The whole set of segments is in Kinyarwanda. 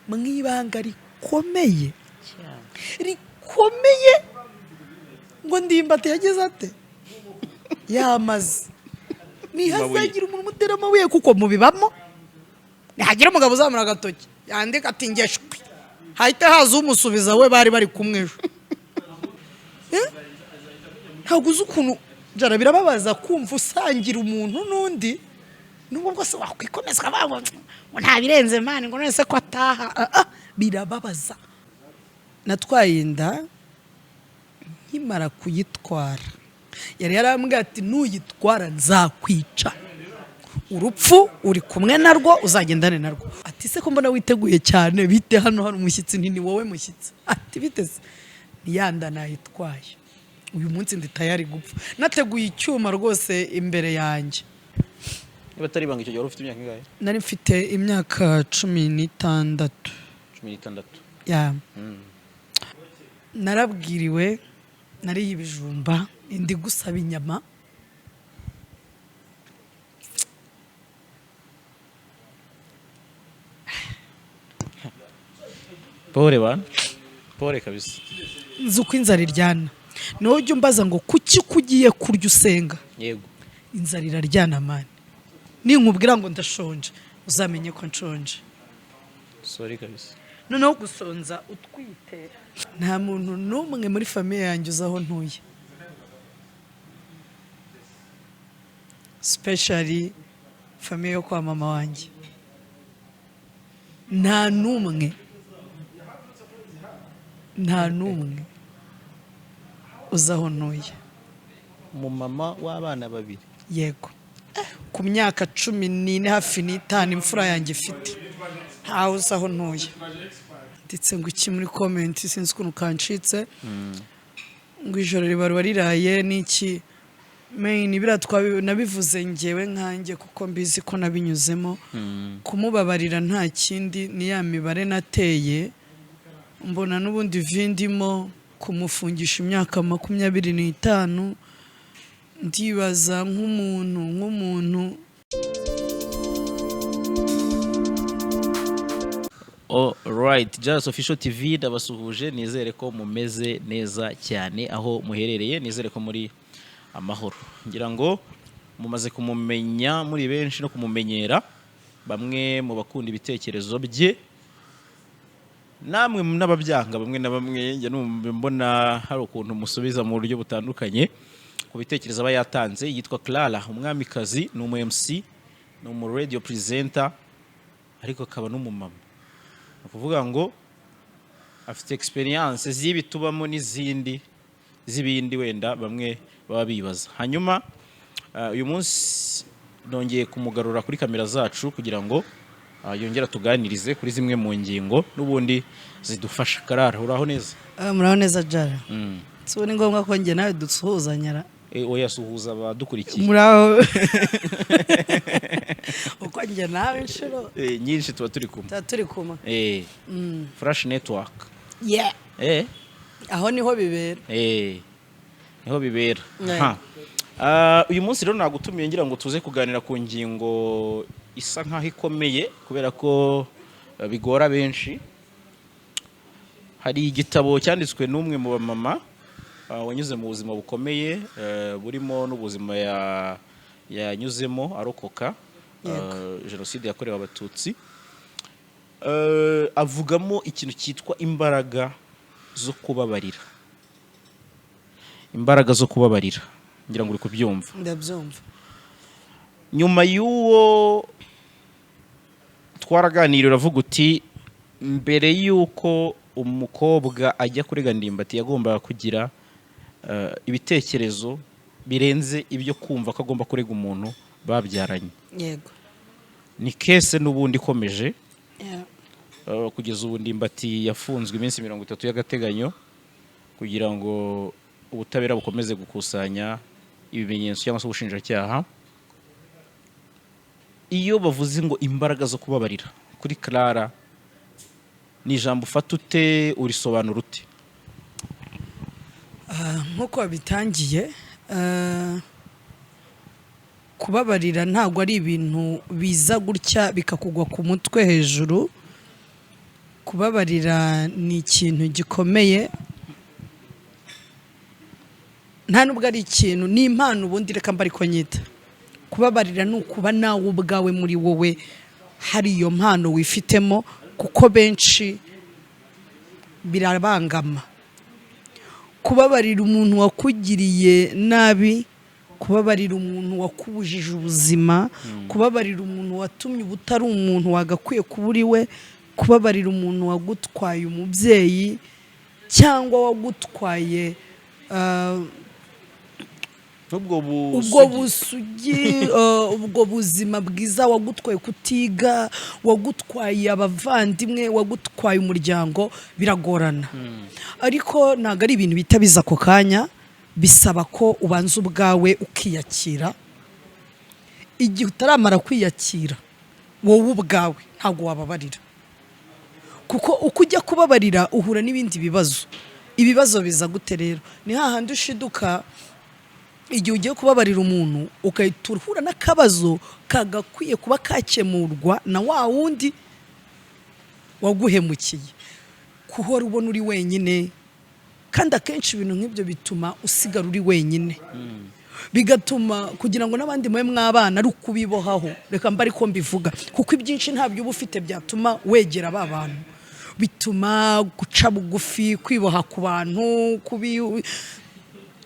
Mu ibanga rikomeye rikomeye, ngo Ndimbati yagize ate? Yamaze. Ntihazagira umuntu umutera amabuye, kuko mubibamo. Nihagira umugabo uzamura agatoki yandika ati "Ngeshwi", hahita haza umusubiza we bari bari kumwe ejo. Eh? Ntabwo uzi ukuntu jara birababaza kumva usangira umuntu n'undi, nubwo bwose wakwikomeza ukavuga ngo nta birenze man, ngo none se ko ataha. Ah, ah, birababaza. Natwaye inda, nkimara kuyitwara yari yarambwiye ati: "Nuyitwara nzakwica, urupfu uri kumwe narwo, uzagendane narwo." Ati: "Se ko mbona witeguye cyane, bite? Hano hari umushyitsi." Nti: "Ni wowe mushyitsi." Ati: "Bite se?" Niyanda nayitwaye, uyu munsi ndi tayari gupfa, nateguye icyuma rwose imbere yanjye. Niba atari ibanga, icyo gihe wari ufite imyaka ingahe? Nari mfite imyaka 16. 16. Ya, narabwiriwe, nariye ibijumba, ndi gusaba inyama. Pole bana, pole kabisa. Nzi uko inzara iryana. Niwowe ujya umbaza ngo kuki ko ugiye kurya usenga? Yego. Inzara iraryana man. Ninkubwira ngo ndashonje, uzamenye ko nshonje. Sorry kabisa. Noneho gusonza utwite. Nta muntu n'umwe muri famille yanjye uzi aho ntuye, specially famille yo kwa mama wanjye. Nta n'umwe, nta n'umwe uzi aho ntuye. Umumama w'abana babiri? Yego, ku myaka 14 hafi n'itanu imfura yanjye ifite, ntawe uzi aho ntuye. Ndetse ngo iki muri comment, sinzi ukuntu kancitse, ngo ijoro ribarwa riraye n'iki main. Biriya nabivuze ngewe nkanjye kuko mbizi ko nabinyuzemo. Kumubabarira nta kindi, ni ya mibare nateye, mbona n'ubundi vindimo kumufungisha imyaka 25. Ndibaza nk'umuntu. Alright, Just Official TV ndabasuhuje, nizere ko mumeze neza cyane aho muherereye, nizere ko muri amahoro. Ngira ngo mumaze kumumenya muri benshi no kumumenyera, bamwe mu bakunda ibitekerezo bye, namwe n'ababyanga bamwe na bamwe. Njya numva mbona hari ukuntu musubiza mu buryo butandukanye ku bitekerezo aba yatanze. Yitwa Clara Umwamikazi, ni umu MC, ni umu radio presenter, ariko akaba n'umumama. Ni ukuvuga ngo afite experience z'ibi tubamo n'izindi z'ibindi wenda bamwe baba bibaza. Hanyuma uyu munsi nongeye kumugarura kuri kamera zacu kugira ngo yongere atuganirize kuri zimwe mu ngingo n'ubundi zidufasha. Clara, uraho neza? Ah, muraho neza Jara. Si ubu ni ngombwa ko njye nawe dusuhuzanya ra? Oya, suhuza abadukurikiye. Muraho, uko njye nawe inshuro nyinshi tuba turi kumwe. Tuba turi kumwe. Flash Network. Yeah. Aho niho bibera. Niho bibera. Yeah. Aha. Uyu munsi rero nagutumiye ngira ngo tuze kuganira ku ngingo isa nkaho ikomeye, kubera ko bigora benshi. Hari igitabo cyanditswe n'umwe mu bamama wanyuze mu buzima bukomeye, burimo n'ubuzima yanyuzemo arokoka jenoside yakorewe Abatutsi. Avugamo ikintu cyitwa imbaraga zo kubabarira, imbaraga zo kubabarira. Ngira ngo uri kubyumva. Ndabyumva. Nyuma y'uwo twaraganiriye, uravuga uti mbere y'uko umukobwa ajya kurega Ndimbati yagombaga kugira ibitekerezo birenze ibyo kumva ko agomba kurega umuntu babyaranye. Yego. Ni case n'ubundi ikomeje. Yeah. Kugeza ubu Ndimbati yafunzwe iminsi 30 y'agateganyo kugira ngo ubutabera bukomeze gukusanya ibimenyetso, cyangwa se ubushinjacyaha. Iyo bavuze ngo imbaraga zo kubabarira, kuri Clara ni ijambo ufata ute, urisobanura ute? Ah, nk'uko wabitangiye, kubabarira ntabwo ari ibintu biza gutya bikakugwa ku mutwe hejuru. Kubabarira ni ikintu gikomeye. Nta nubwo ari ikintu, ni impano ubundi, reka mba ariko nyita. Kubabarira ni ukuba nawe ubwawe muri wowe hari iyo mpano wifitemo, kuko benshi birabangama. Kubabarira umuntu wakugiriye nabi, kubabarira umuntu wakubujije ubuzima, kubabarira umuntu watumye uba utari umuntu wagakwiye kuba uri we, kubabarira umuntu wagutwaye umubyeyi cyangwa wagutwaye Ubwo ubwo busugi, ubwo buzima bwiza, wagutwaye kutiga, wagutwaye abavandimwe, wagutwaye umuryango, biragorana. Ariko ntabwo ari ibintu bihita biza ako kanya. Bisaba ko ubanza ubwawe ukiyakira. Igihe utaramara kwiyakira wowe ubwawe, ntabwo wababarira, kuko uko ujya kubabarira uhura n'ibindi bibazo. Ibibazo biza gute rero? Ni hahandi ushiduka igihe ugiye kubabarira umuntu, ugahita uhura n'akabazo kagakwiye kuba kakemurwa na wa wundi waguhemukiye. Kuhora ubona uri wenyine, kandi akenshi ibintu nk'ibyo bituma usigara uri wenyine, bigatuma kugira ngo n'abandi mube mwabana ari ukubibohaho, reka mba ariko mbivuga, kuko ibyinshi ntabyo uba ufite byatuma wegera ba bantu. Bituma guca bugufi, kwiboha ku bantu, kubi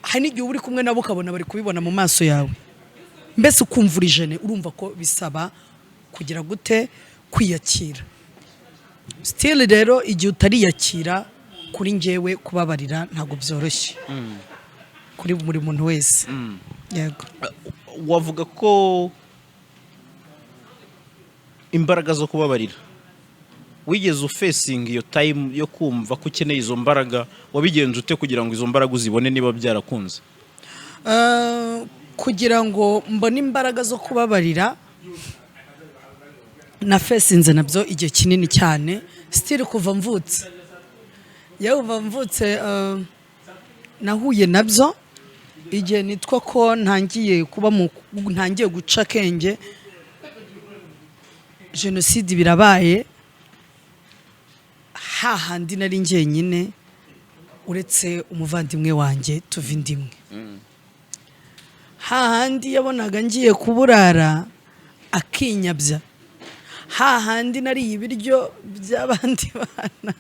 hari n'igihe uba uri kumwe nabo ukabona bari kubibona mu maso yawe, mbese ukumva uri gêné. Urumva ko bisaba kugira gute? Kwiyakira. Still rero, igihe utariyakira, kuri njyewe kubabarira ntabwo byoroshye kuri buri muntu wese. Yego. Wavuga ko imbaraga zo kubabarira, wigeze ufacinga iyo time yo kumva ko ukeneye izo mbaraga? Wabigenje ute kugira ngo izo mbaraga uzibone, niba byarakunze? Kugira ngo mbone imbaraga zo kubabarira, na facinze nabyo igihe kinini cyane. Still kuva mvutse, yewe kuva mvutse, nahuye nabyo. Igihe nitwa ko ntangiye kuba mu ntangiye guca akenge, jenoside birabaye, hahandi nari njyenyine uretse umuvandimwe wanjye tuva inda imwe, hahandi yabonaga ngiye kuburara akinyabya, hahandi nariye ibiryo by'abandi bana.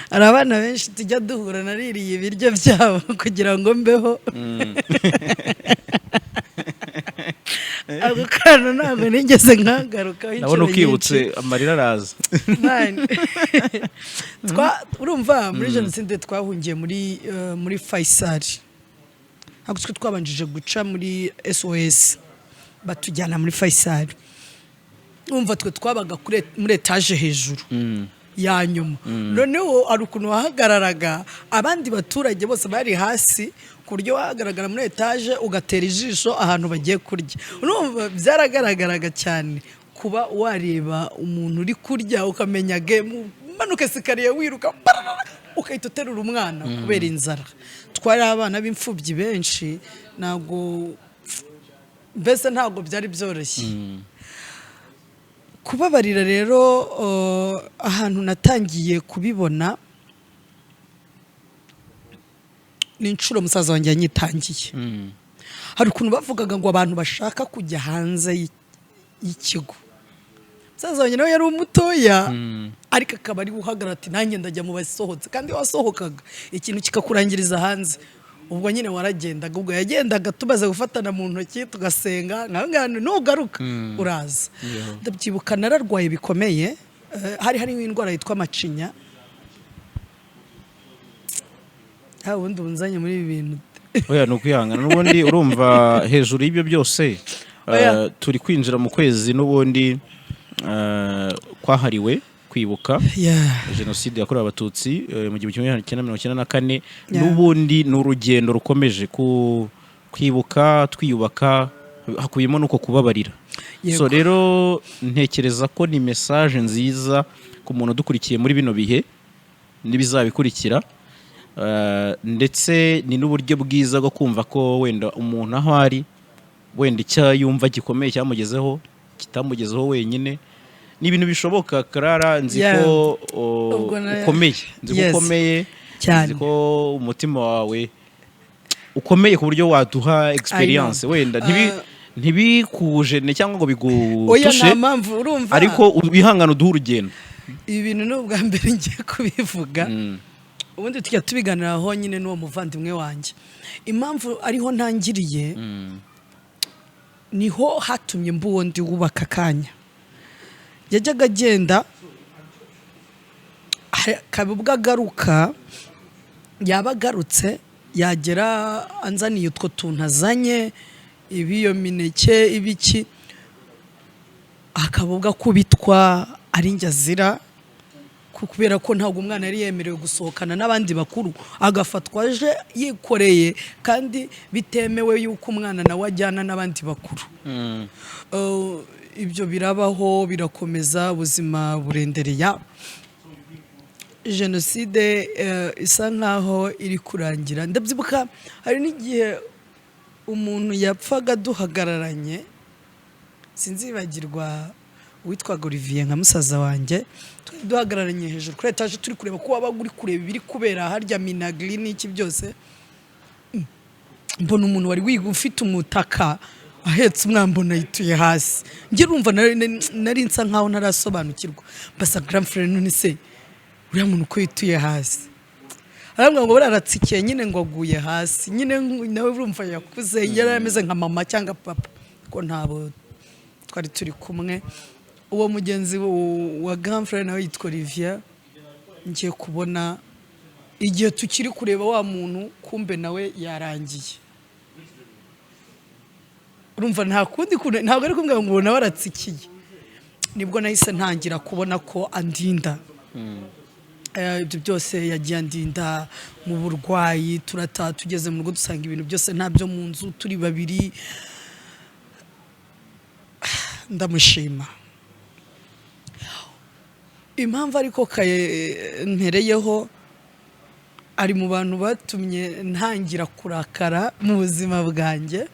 Hari abana benshi tujya duhura naririye ibiryo byabo kugira ngo mbeho. Ako kantu ntabwo nigeze nkagarukaho Ndabona inshuro ukibutse nyinshi. amarira araza. Man. Urumva muri jenoside twahungiye muri Faisal. Ntabwo twe twabanjije guca muri SOS, batujyana muri Faisal. Urumva twe twabaga muri etaje hejuru ya nyuma. Noneho hari ukuntu wahagararaga, abandi baturage bose bari hasi, ku buryo wahagaragara muri etaje ugatera ijisho ahantu bagiye kurya. Urumva byaragaragaraga cyane kuba wareba umuntu uri kurya, ukamenya game, umanuka escalier wiruka pararara, ugahita uterura umwana kubera inzara. Twari abana b'imfubyi benshi, ntabwo mbese ntabwo byari byoroshye. Kubabarira rero, ahantu natangiye kubibona ni inshuro musaza wanjye yanyitangiye. Hari ukuntu bavugaga ngo abantu bashaka kujya hanze y'ikigo. Musaza wanjye nawe yari umutoya, ariko akaba ari uhagarara ati: "Nanjye ndajya mu basohotse." Kandi wasohokaga ikintu kikakurangiriza hanze, ubwo nyine waragendaga. Ubwo yagendaga tumaze gufatana mu ntoki, tugasenga nka ngano, nugaruka uraza. Ndabyibuka nararwaye bikomeye, hari hariho indwara yitwa macinya. Ubundi bunzanye muri ibi bintu. Oya, ni ukwihangana n'ubundi. Urumva hejuru y'ibyo byose, Oya. Turi kwinjira mu kwezi n'ubundi kwahariwe kwibuka jenoside yakorewe Abatutsi mu 1994. N'ubundi ni urugendo rukomeje ku kwibuka twiyubaka, hakubiyemo n'uko kubabarira. So rero ntekereza ko ni message nziza ku muntu udukurikiye muri bino bihe n'ibizabikurikira. Ndetse ni n'uburyo bwiza bwo kumva ko wenda umuntu aho ari, wenda icyo yumva gikomeye cyamugezeho kitamugezeho wenyine. Ni ibintu bishoboka, Clara. Nzi ko Ubwo ukomeye, nzi ko ukomeye. Cyane. Nzi ko umutima wawe ukomeye ku buryo waduha experience, wenda ntibikujene cyangwa ngo Oya, bigutushe, nta mpamvu, urumva. ariko wihangane uduhe urugendo. Ibi bintu ni ubwa mbere ngiye kubivuga. Ubundi tujya tubiganiraho nyine n'uwo muvandimwe wanjye. Impamvu ariho ntangiriye, niho hatumye mbuwo ndi wubaka akanya. Yajyaga agenda, akaba ubwo agaruka, yaba agarutse, yagera anzaniye utwo tuntu azanye, ibiyo mineke, ibiki, akaba ubwo akubitwa ari njye azira, kubera ko ntabwo umwana yari yemerewe gusohokana n'abandi bakuru, agafatwa aje yikoreye, kandi bitemewe yuko umwana nawe ajyana n'abandi bakuru. Ibyo birabaho, birakomeza, ubuzima burendereya. Jenoside isa nkaho iri kurangira. Ndabyibuka hari n'igihe umuntu yapfaga duhagararanye. Sinzibagirwa uwitwaga Olivier, nka musaza wanjye. Twari duhagararanye hejuru kuri etaje, turi kureba ko wabaga uri kureba ibiri kubera harya, Minagri n'iki byose. Mbona umuntu wari wiga ufite umutaka ahetse umwana, mbona yituye hasi. Njye urumva nari nsa nkaho ntarasobanukirwa. Mbasa grand frère: "None se uriya muntu uko yituye hasi?" Arambwira ngo baratsikiye nyine, ngo aguye hasi nyine. Nawe urumva yakuze, yari ameze nka mama cyangwa papa, ko ntabo twari turi kumwe. Uwo mugenzi wa grand frère nawe yitwa Olivier. Ngiye kubona, igihe tukiri kureba wa muntu, kumbe nawe yarangiye. Urumva nta kundi kuntu, ntabwo ari kumbwira ngo nawe aratsikiye. Nibwo nahise ntangira kubona ko andinda. Ibyo byose yagiye andinda mu burwayi. Turataha, tugeze mu rugo dusanga ibintu byose ntabyo mu nzu, turi babiri. Ndamushima. Impamvu ariko kaye mpereyeho, ari mu bantu batumye ntangira kurakara mu buzima bwanjye,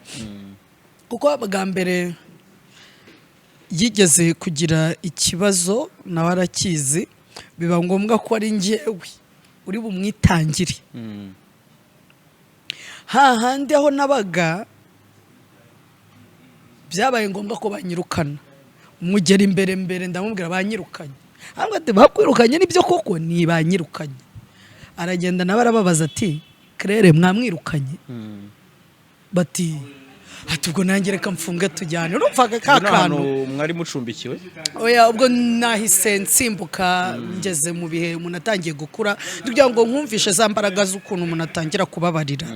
kuko bwa mbere yigeze kugira ikibazo, nawe arakizi, biba ngombwa ko ari njyewe uri bumwitangire. Hahandi aho nabaga, byabaye ngombwa ko banyirukana. Mugera imbere mbere, ndamubwira: "Banyirukanye." Arambwira ati: "Bakwirukanye nibyo koko?" "Ni banyirukanye." Aragenda nawe arababaza ati: "Claire mwamwirukanye?" Bati ati: "Ubwo nanjye reka mfunge tujyane." Urumvaga ka Ubwo ni ahantu kantu. Mwari mucumbikiwe? Oya, ubwo nahise nsimbuka ngeze mu bihe umuntu atangiye gukura, kugira ngo nkumvishe za mbaraga z'ukuntu umuntu atangira kubabarira.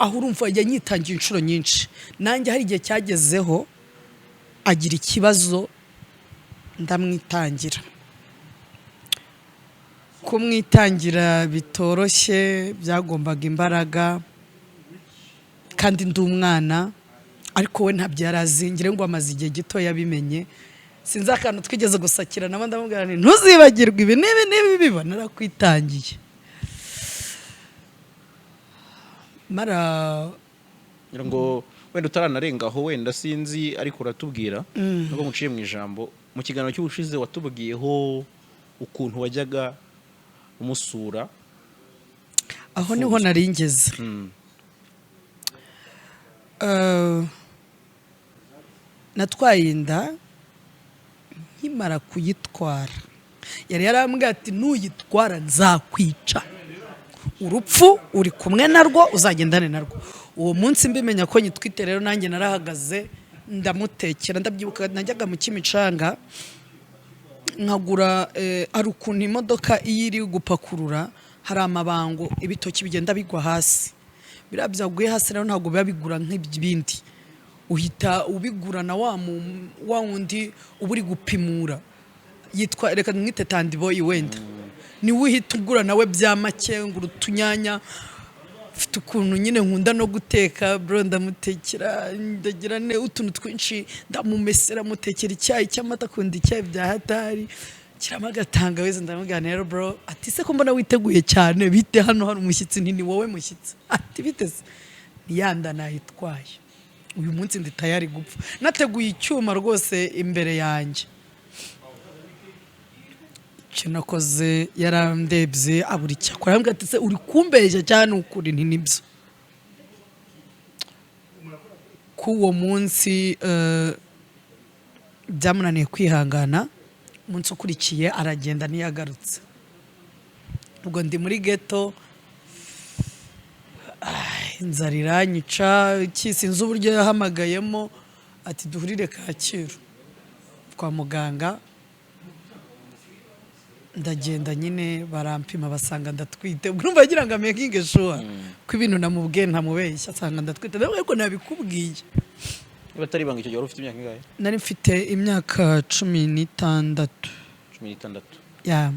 Aho urumva yanyitangiye inshuro nyinshi. Nanjye hari igihe cyagezeho agira ikibazo, ndamwitangira. Kumwitangira bitoroshye, byagombaga imbaraga kandi ndi umwana, ariko we ntabyo yari azi. Ngira ngo amaze igihe gito yabimenye. Sinzi akantu twigeze gusakira nabo, ndamubwira nti: "Ntuzibagirwe ibi n'ibi n'ibi biba, narakwitangiye." Mara Ngira ngo wenda utaranarengaho, wenda sinzi, ariko uratubwira, nubwo muciye mu ijambo. Mu kiganiro cy'ubushize watubwiyeho ukuntu wajyaga umusura. Aho niho nari ngeze. Natwaye inda. Nkimara kuyitwara, yari yarambwiye ati: "Nuyitwara nzakwica, urupfu uri kumwe narwo, uzagendane narwo." Uwo munsi mbimenya ko nyitwite rero, nanjye narahagaze ndamutekera. Ndabyibuka najyaga mu Kimicanga nkagura, hari ukuntu imodoka iyo iri gupakurura hari amabango, ibitoki bigenda bigwa hasi. Biriya byaguye hasi rero ntabwo biba bigura nk'ibindi, uhita ubigura na wa wundi uba uri gupimura, yitwa, reka mwite Tandiboyi wenda, niwe uhita ugura nawe bya make. Ngura utunyanya, mfite ukuntu nyine nkunda no guteka bro, ndamutekera, ndagira ne utuntu twinshi, ndamumesera, mutekera icyayi cy'amata, akunda icyayi bya hatari, nshyiramo agatangawizi. Ndamubwira: "Rero bro." Ati: "Se ko mbona witeguye cyane, bite? Hano hari umushyitsi." Nti: "Ni wowe mushyitsi." Ati: "Bite se?" Niyanda nayitwaye. Uyu munsi ndi tayari gupfa, nateguye icyuma rwose imbere yanjye. Icyo nakoze, yarandebye abura icyo akora, arambwira ati: "Se uri kumbeshya cyane ukuri?" Nti: "Nibyo." K'uwo munsi byamunaniye kwihangana. Umunsi ukurikiye aragenda, ntiyagarutse. Ubwo ndi muri ghetto, inzara iranyica. Iki, sinzi uburyo yahamagayemo ati: "Duhurire Kacyiru kwa muganga." Ndagenda nyine, barampima, basanga ndatwite. Ubwo urumva yagira ngo amakinge sure ko ibintu namubwiye ntamubeshya. Asanga ndatwite. Ndavuga: "Ariko nabikubwiye." Niba atari ibanga, icyo gihe wari ufite imyaka ingahe? Nari mfite imyaka 16. 16? Ya.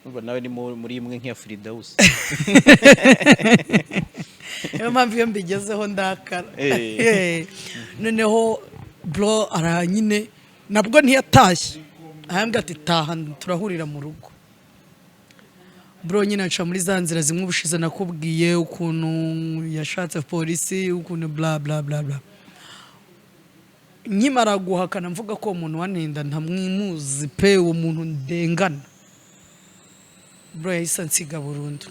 Urumva nawe ni muri imwe nk'iya Firidawusi. Niyo mpamvu iyo mbigezeho ndakara. Noneho bro ara nyine nabwo ntiyatashye, arambwira ati: "Taha, turahurira mu rugo." Bro nyine aca muri za nzira zimwe ubushize nakubwiye, ukuntu yashatse polisi, ukuntu bla bla bla bla. Nkimara guhakana mvuga ko uwo muntu wanenda ntamwimuzi pe, uwo muntu ndengana, bro yahise ansiga burundu,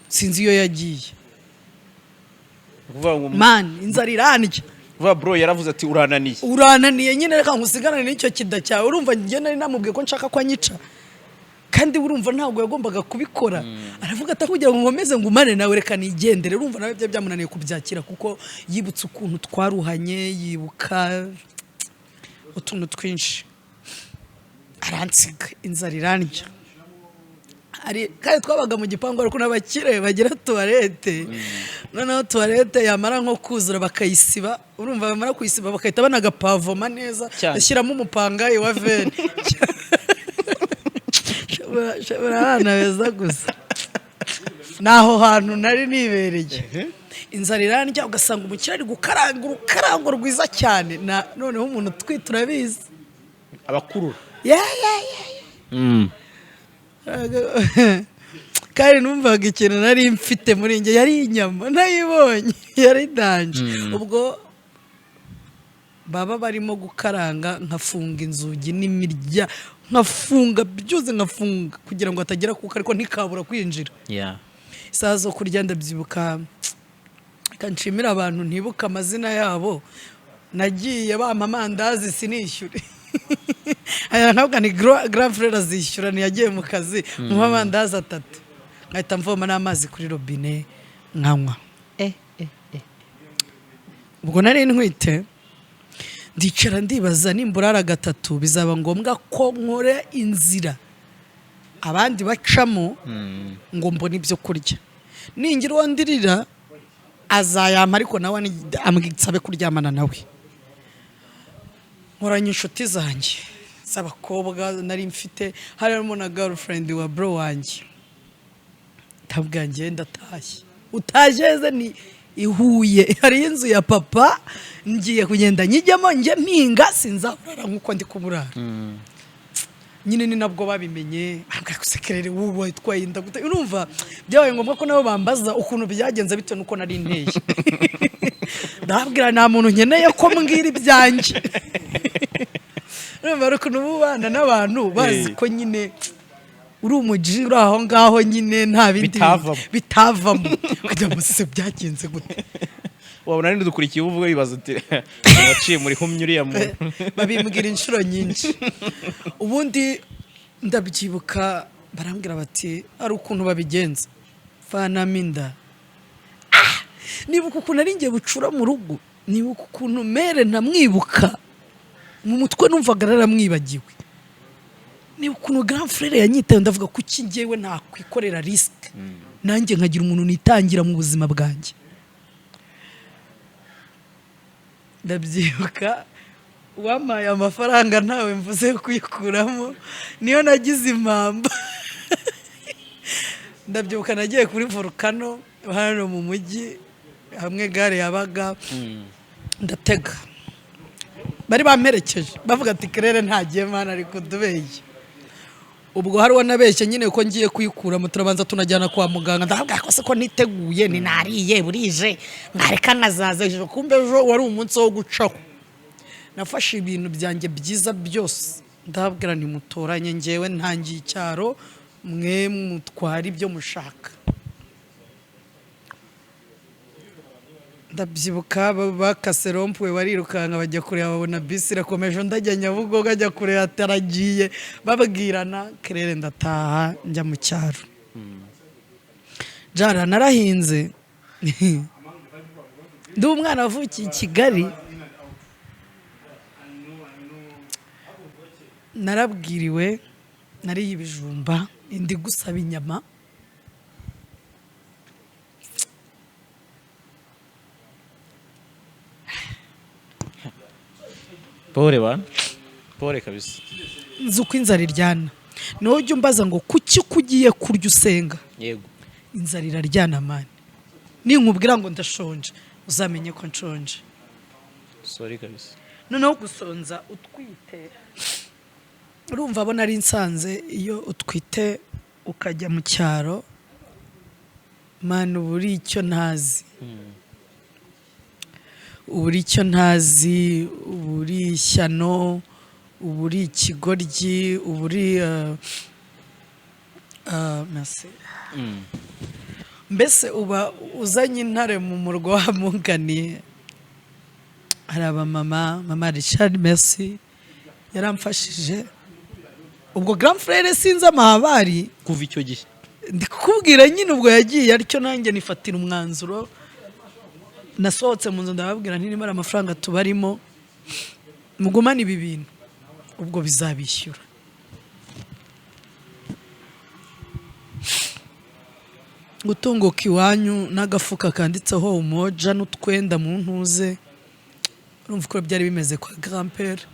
sinzi iyo yagiye. Ni ukuvuga ngo Man, inzara irandya. Kuvuga bro yaravuze ati: "Urananiye." "Urananiye nyine, reka ngusigarane n'icyo kida cyawe." Urumva njye nari namubwiye ko nshaka ko anyica, kandi urumva ntabwo yagombaga kubikora. Aravuga ati: "Kugira ngo nkomeze ngumane nawe, reka nigendere." Urumva nawe byari byamunaniye kubyakira, kuko yibutse ukuntu twaruhanye, yibuka utuntu twinshi, aransiga, inzara irandya. Kandi twabaga mu gipangu, ariko n'abakire bagira toilette. Noneho toilette yamara nko kuzura bakayisiba. Urumva bamara kuyisiba bagahita banagapavoma neza. Cyane. Bashyiramo umupangayi wa veni. Shabura abana beza gusa. Ni aho hantu nari nibereye, inzara irandya, ugasanga umukire ari gukaranga urukarango rwiza cyane. Noneho umuntu utwite urabizi. Abakurura. Ya. Kandi numvaga ikintu nari mfite muri njye yari inyama, ntayibonye yari danger. Ubwo baba barimo gukaranga, nkafunga inzugi n'imirya, nkafunga byose, nkafunga kugira ngo hatagira kuko, ariko ntikabura kwinjira. Isaha zo kurya, ndabyibuka, reka nshimire abantu ntibuka amazina yabo, nagiye bampa amandazi sinishyure. Aya ntabwo ni grand frère azishyura, ntiyagiye mu kazi, muha amandazi atatu, nkahita mvoma n'amazi kuri robine nkanywa. Ubwo nari ntwite, ndicara ndibaza: nimburara gatatu bizaba ngombwa ko nkora inzira abandi bacamo ngo mbone ibyo kurya. Ningira uwo ndirira azayampa, ariko nawe amwisabe kuryamana nawe. Nkoranye inshuti zanjye z'abakobwa nari mfite, harimo na girlfriend wa bro wanjye. Ndabwira: "Njye ndatashye." "Utashye ze?" "Ni i Huye hariyo inzu ya papa, ngiye kugenda nyijyamo, njye mpinga, sinzaburara nk'uko ndi kuburara." Nyine ni nabwo babimenye, bambwira ko sekerere wowe witwaye inda gute? Urumva byabaye ngombwa ko nabo bambaza ukuntu byagenze bitewe n'uko nari nteye. Ndababwira: "Nta muntu nkeneye ko mbwira ibyanjye." Urumva hari ukuntu uba ubana n'abantu bazi ko nyine uri umuji, uri aho ngaho nyine, nta bindi. Bitavamo. Bitavamo, kugira ngo se byagenze gute? Wabona nini dukurikiye uvuga, wibaza uti: "Waciye muri humye uriya muntu." Babimbwira inshuro nyinshi. Ubundi ndabyibuka barambwira bati: "Hari ukuntu babigenza, vanamo inda." Ah! Nibuka ukuntu ari njye bucura mu rugo, nibuka ukuntu mère ntamwibuka mu mutwe, numvaga naramwibagiwe, nibuka ukuntu grand frère yanyitaye. Ndavuga: "Kuki njyewe ntakwikorera risk, nanjye nkagira umuntu nitangira mu buzima bwanjye?" Ndabyibuka wampaye amafaranga, ntawe mvuze kuyikuramo, niyo nagize impamba. Ndabyibuka nagiye kuri Volcano hano mu mujyi, hamwe gare yabaga, ndatega. Bari bamperekeje bavuga ati: "Kerere ntagiye, mana, ari kudubeye." Ubwo hari uwanabeshye nyine ko ngiye kuyikuramo, turabanza tunajyana kwa muganga. Ndahabwa ko se ko niteguye, ni nariye burije, mwareka nkazaza ejo. Kumbe ejo wari umunsi wo gucaho. Nafashe ibintu byanjye byiza byose, ndababwira ntimutoranye, ngewe ntangiye icyaro, mwe mutwara ibyo mushaka. Ndabyibuka bakase rond-point, barirukanka bajya kureba, babona bisi irakomeje. Ndajya Nyabugogo, ajya kureba ataragiye, babwirana kerere, ndataha njya mu cyaro. Jara narahinze, ndi umwana wavukiye i Kigali, narabwiriwe, nariye ibijumba, indi gusaba inyama. Pole bana, pole kabisa. Nzi uko inzara iryana. Niwowe ujya umbaza ngo kuki uko ugiye kurya usenga? Yego. Inzara iraryana man. Ninkubwira ngo ndashonje, uzamenye ko nshonje. Sorry kabisa. Noneho gusonza utwite, urumva abo nari nsanze, iyo utwite ukajya mu cyaro man, uba uri icyo ntazi, uba uri icyo ntazi, uba uri ishyano, uba uri ikigoryi, uba uri merci. Mbese uba uzanye intare mu murwa wamuganiye. Hari abamama, mama Richard, merci, yaramfashije. Ubwo grand frère sinzi amahabari. Kuva icyo gihe? Ndi kukubwira nyine, ubwo yagiye atyo, nanjye nifatira umwanzuro. Nasohotse mu nzu, ndababwira nti nimara amafaranga tubarimo, mugumane ibi bintu, ubwo bizabishyura. Gutunguka iwanyu n'agafuka kanditseho Umoja n'utwenda mu ntuze, urumva uko byari bimeze kwa grand-père.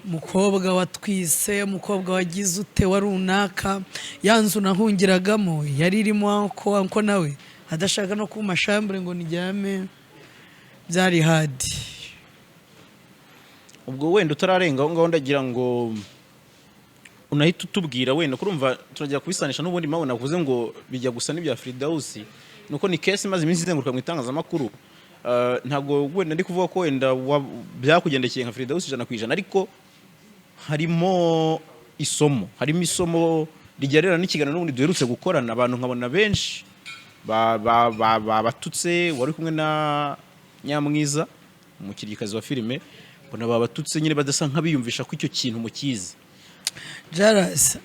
Umukobwa watwise, umukobwa wagize ute wa runaka. Ya nzu nahungiragamo yari irimo uncle, nawe adashaka no kumpa chambre ngo ndyame. Byari hard. Ubwo wenda utararenga aho ngaho, ndagira ngo unahita utubwira wenda, kurumva turajya kubisanisha n'ubundi mpamvu navuze ngo bijya gusa n'ibya Firidausi, nuko ni case imaze iminsi izenguruka mu itangazamakuru. Ntabwo wenda ndi kuvuga ko wenda byakugendekeye nka Firidausi 100%, ariko harimo isomo, harimo isomo rigererana n'ikiganiro n'ubundi duherutse gukorana. Abantu nkabona benshi babatutse, wari kumwe na Nyamwiza, umukinnyikazi wa filime, mbona babatutse nyine badasa nk'abiyumvisha ko icyo kintu mukizi. Jaras,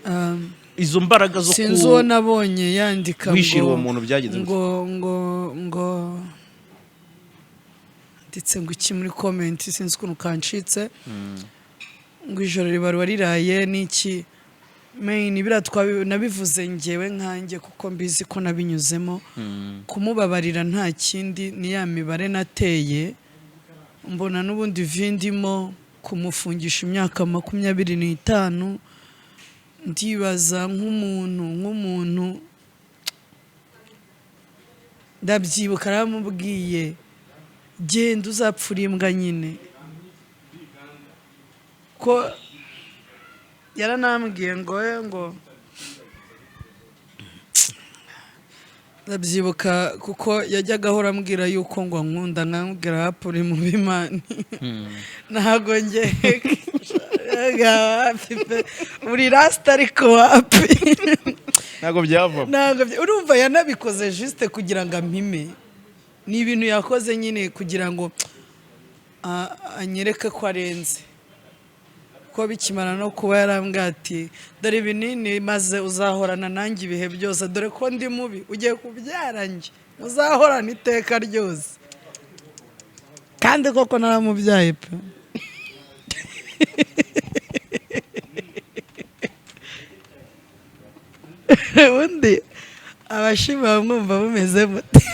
Izo mbaraga zo sinzi uwo nabonye yandika guhishira ngo uwo muntu byagenze gute? Ngo ndetse ngo iki muri comment, sinzi ukuntu kancitse, ngo ijoro ribarwa riraye n'iki. Main biriya nabivuze ngewe nkanjye kuko mbizi ko nabinyuzemo. Kumubabarira nta kindi, ni ya mibare nateye, mbona n'ubundi vindimo kumufungisha imyaka 25. Ndibaza nk'umuntu, ndabyibuka aramubwiye genda uzapfura imbwa nyine, ko yaranambwiye ngo ngo ndabyibuka kuko yajyaga ahora ambwira yuko ngo ankunda, nkambwira hapu uri mu bimani, ntabwo njye wapi pe, uri rasita ariko wapi. Ntabwo byavamo. Ntabwo urumva yanabikoze juste kugira ngo ampime. Ni ibintu yakoze nyine kugira ngo anyereke ko arenze, ko bikimara no kuba yarambwiye ati dore ibinini maze uzahorana nanjye ibihe byose, dore ko ndi mubi, ugiye kubyara njye uzahorana iteka ryose. Kandi koko naramubyaye pe. Ubundi abashima bamwumva bumeze mute?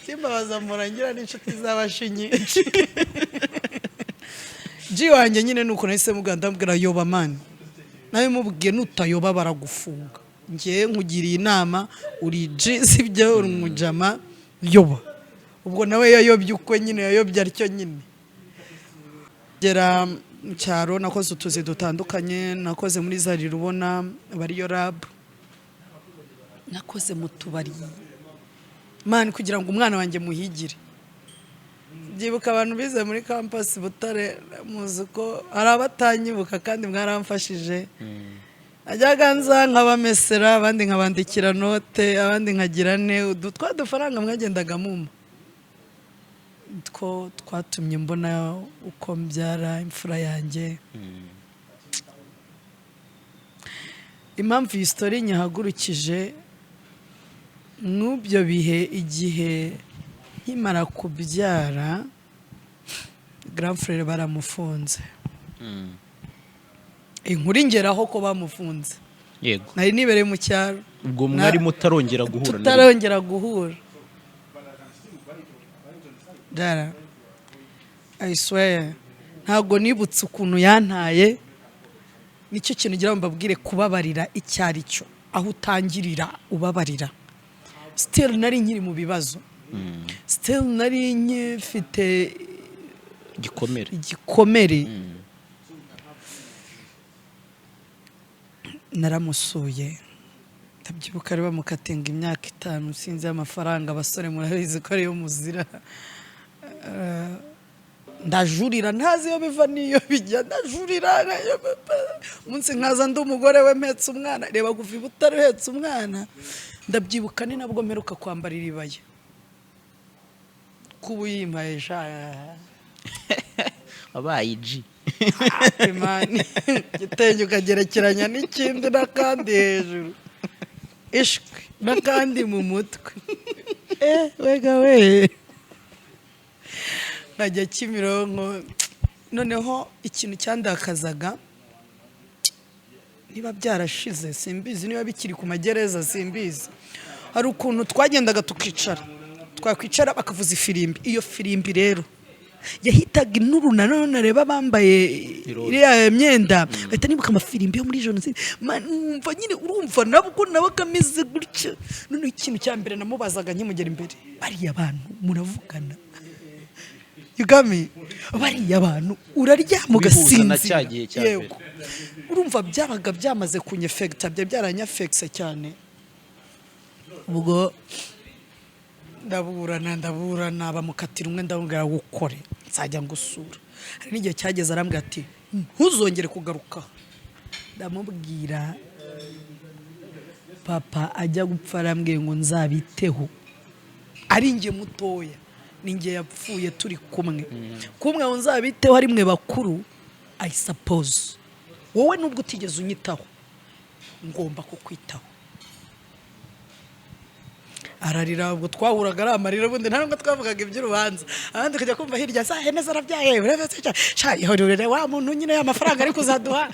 Kimbabaza murangira n'inshuti z'abashi nyinshi. Ji wanjye nyine nuko nahise mubwira, ndamubwira yoba man, nawe mubwiye nutayoba baragufunga. Ngewe nkugiriye inama, uri G sibyo, uri umujama, yoba. Ubwo nawe yayobye uko nyine yayobye atyo nyine gera. Mu cyaro nakoze utuzi dutandukanye. Nakoze muri Zarira, ubona bariyo rab, nakoze mu tubari, man, kugira ngo umwana wanjye muhigire. Byibuka abantu bize muri campus Butare, muzi ko hari abatanyibuka kandi mwaramfashije. Najyaga nza nkabamesera, abandi nkabandikira note, abandi nkagira ne udu twa dufaranga mwagendaga mumpa two twatumye mbona uko mbyara imfura yanjye. Impamvu iyi story nyahagurukije n'ubyo bihe, igihe nkimara kubyara, grand frère baramufunze. Inkuru ingeraho ko bamufunze. Nari nibereye mu cyaro. Ubwo mwari mutarongera guhura na rimwe? Tutarongera guhura. Dara, I swear, ntabwo nibutse ukuntu yantaye. Nicyo kintu ngira ngo mbabwire: kubabarira icyo ari cyo, aho utangirira ubabarira. Still nari nkiri mu bibazo, still nari nkifite igikomere. Igikomere. Naramusuye, ndabyibuka, ari bamukatenga imyaka 5, sinzi amafaranga. Abasore murabizi ko ariyo muzira. Ndajurira, ntazi iyo biva n'iyo bijya, ndajurira umunsi nkaza ndi umugore we mpetse umwana. Reba, kuva i Butare uhetse umwana. Ndabyibuka, ni nabwo mperuka kwambara iribaya, kuba uyimpaye sha. Wabaye iji. Imani igitenge ukagerekeranya n'ikindi n'akandi hejuru, ishwi n'akandi mu mutwe, wega we, nkajya Kimironko. Noneho ikintu cyandakazaga, niba byarashize simbizi, niba bikiri ku magereza simbizi, hari ukuntu twagendaga tukicara, twakwicara bakavuza ifirimbi. Iyo firimbi rero yahitaga inuru. Nanone areba bambaye Iroza. iriya myenda, bahita nibuka amafirimbi yo muri jenoside. Man, numva nyine, urumva nabwo nabaga ameze gutya. Noneho ikintu cya mbere namubazaga nkimugera imbere: "Bariya bantu muravugana?" You got me? Bariya bantu uraryama Kubihuza na ugasinzira? cya gihe cya mbere. Yego. Urumva byabaga byamaze kunyefekita, byari byaranyafekise cyane. Ubwo ndaburana, ndaburana, bamukatira umwe. Ndamubwira: "Wukore, nzajya ngusura." Hari n'igihe cyageze arambwira ati: "Ntuzongere kugaruka." Ndamubwira: "Papa ajya gupfa arambwiye ngo nzabiteho, ari njye mutoya, ni njye yapfuye turi kumwe kumwe, ngo nzabiteho ari mwe bakuru. I suppose wowe nubwo utigeze unyitaho, ngomba kukwitaho." Ararira. Ubwo twahuraga ari amarira. Ubundi nta nubwo twavugaga iby'urubanza, abandi ukajya kumva hirya za hene zarabyaye, sha ihorere wa muntu nyine, amafaranga ari kuzaduha.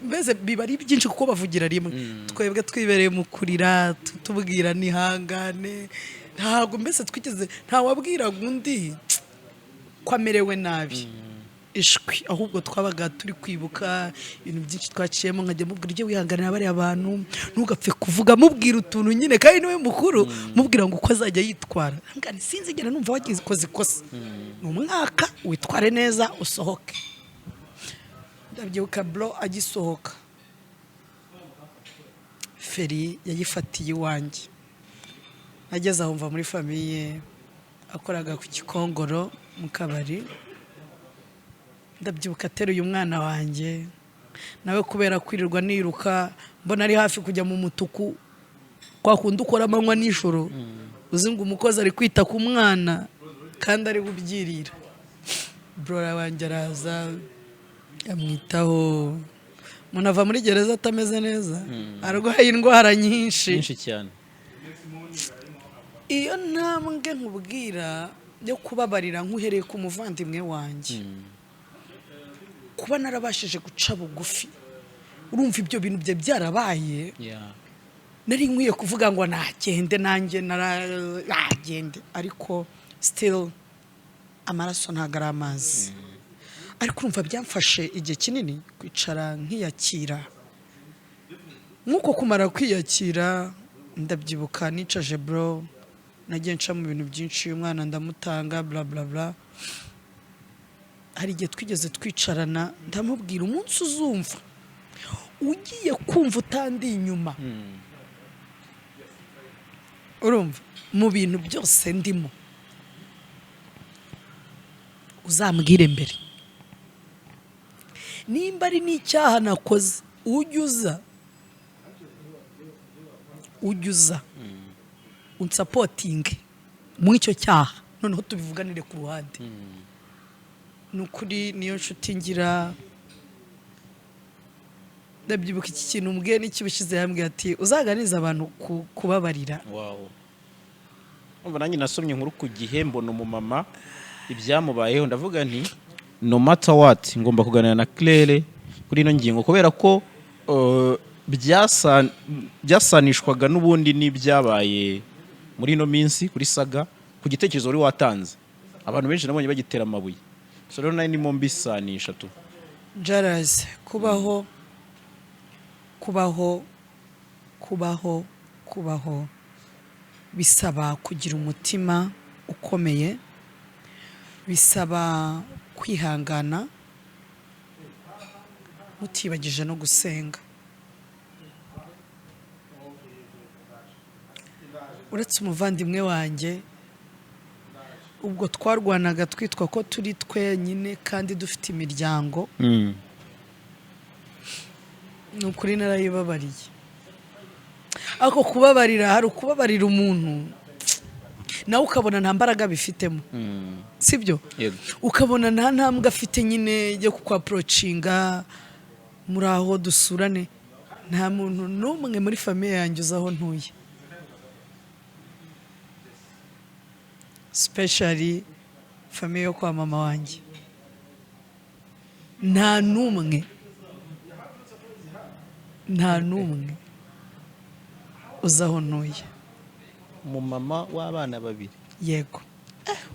Mbese biba ari byinshi kuko bavugira rimwe. Twebwe twibereye mu kurira, tubwira nihangane. Ntabwo mbese twigeze, ntawabwiraga undi ko amerewe nabi, ishwi. Ahubwo twabaga turi kwibuka ibintu byinshi twaciyemo. Nkajya mubwira: "Ujye wihanganira bariya bantu, ntugapfe kuvuga." Mubwira utuntu nyine, kandi niwe mukuru, mubwira ngo uko azajya yitwara. Mbwira nti: "Sinzigera numva wagize ukoze ikosa, ni umwaka, witware neza usohoke." Ndabyibuka, bro, agisohoka, feri yayifatiye iwanjye. Ageze aho mva muri famille, akoraga ku Gikongoro mu kabari. Ndabyibuka ateruye umwana wanjye nawe, kubera kwirirwa niruka, mbona ari hafi kujya mu mutuku, kwa kundi ukora amanywa nijoro, uzi ngo umukozi ari kwita ku mwana kandi ari bubyirira. Brora wanjye araza amwitaho. Umuntu ava muri gereza atameze neza, arwaye indwara nyinshi. Nyinshi cyane. Iyo ntambwe nkubwira yo kubabarira, nkuhereye ku muvandimwe wanjye, kuba narabashije guca bugufi, urumva ibyo bintu bye byarabaye, nari nkwiye kuvuga ngo nagende, nanjye nagende, ariko still amaraso ntabwo ari amazi. Ariko urumva byamfashe igihe kinini kwicara nkiyakira. Nk'uko kumara kwiyakira, ndabyibuka nicaje bro, nagiye nca mu bintu byinshi, umwana ndamutanga, bla bla bla. Hari igihe twigeze twicarana, ndamubwira: "Umunsi uzumva ugiye kumva utandi inyuma, urumva, mu bintu byose ndimo, uzambwire mbere. Nimba ari n'icyaha nakoze, ujye uza unsupportinge muri icyo cyaha, noneho tubivuganire ku ruhande." Ni ukuri, niyo nshuti ngira. Ndabyibuka, iki kintu mbwiye n'ikibushize, yambwiye ati: "Uzaganize abantu kubabarira." Wow. Umva, nanjye nasomye inkuru ku gihe, mbona umumama ibyamubayeho, ndavuga nti: "No matter what, ngomba kuganira na Claire kuri ino ngingo," kubera ko byasanishwaga n'ubundi n'ibyabaye muri ino minsi kuri Saga, ku gitekerezo wari watanze. Abantu benshi nabonye bagitera amabuye, so rero nari ndimo mbisanisha tu. Jarazi, kubaho, kubaho, kubaho, kubaho bisaba kugira umutima ukomeye, bisaba kwihangana, mutibagije no gusenga. Uretse umuvandimwe wanjye, ubwo twarwanaga twitwa ko turi twenyine kandi dufite imiryango, ni ukuri narayibabariye. Ariko kubabarira, hari ukubabarira umuntu nawe ukabona nta mbaraga bifitemo, sibyo? Yego. Ukabona nta ntambwe afite nyine yo kukwapproachinga: "Muri aho, dusurane." Nta muntu n'umwe muri famille yanjye uzi aho ntuye, specially famille yo kwa mama wanjye. Nta n'umwe, nta n'umwe uzi aho ntuye. Umumama w'abana babiri? Yego,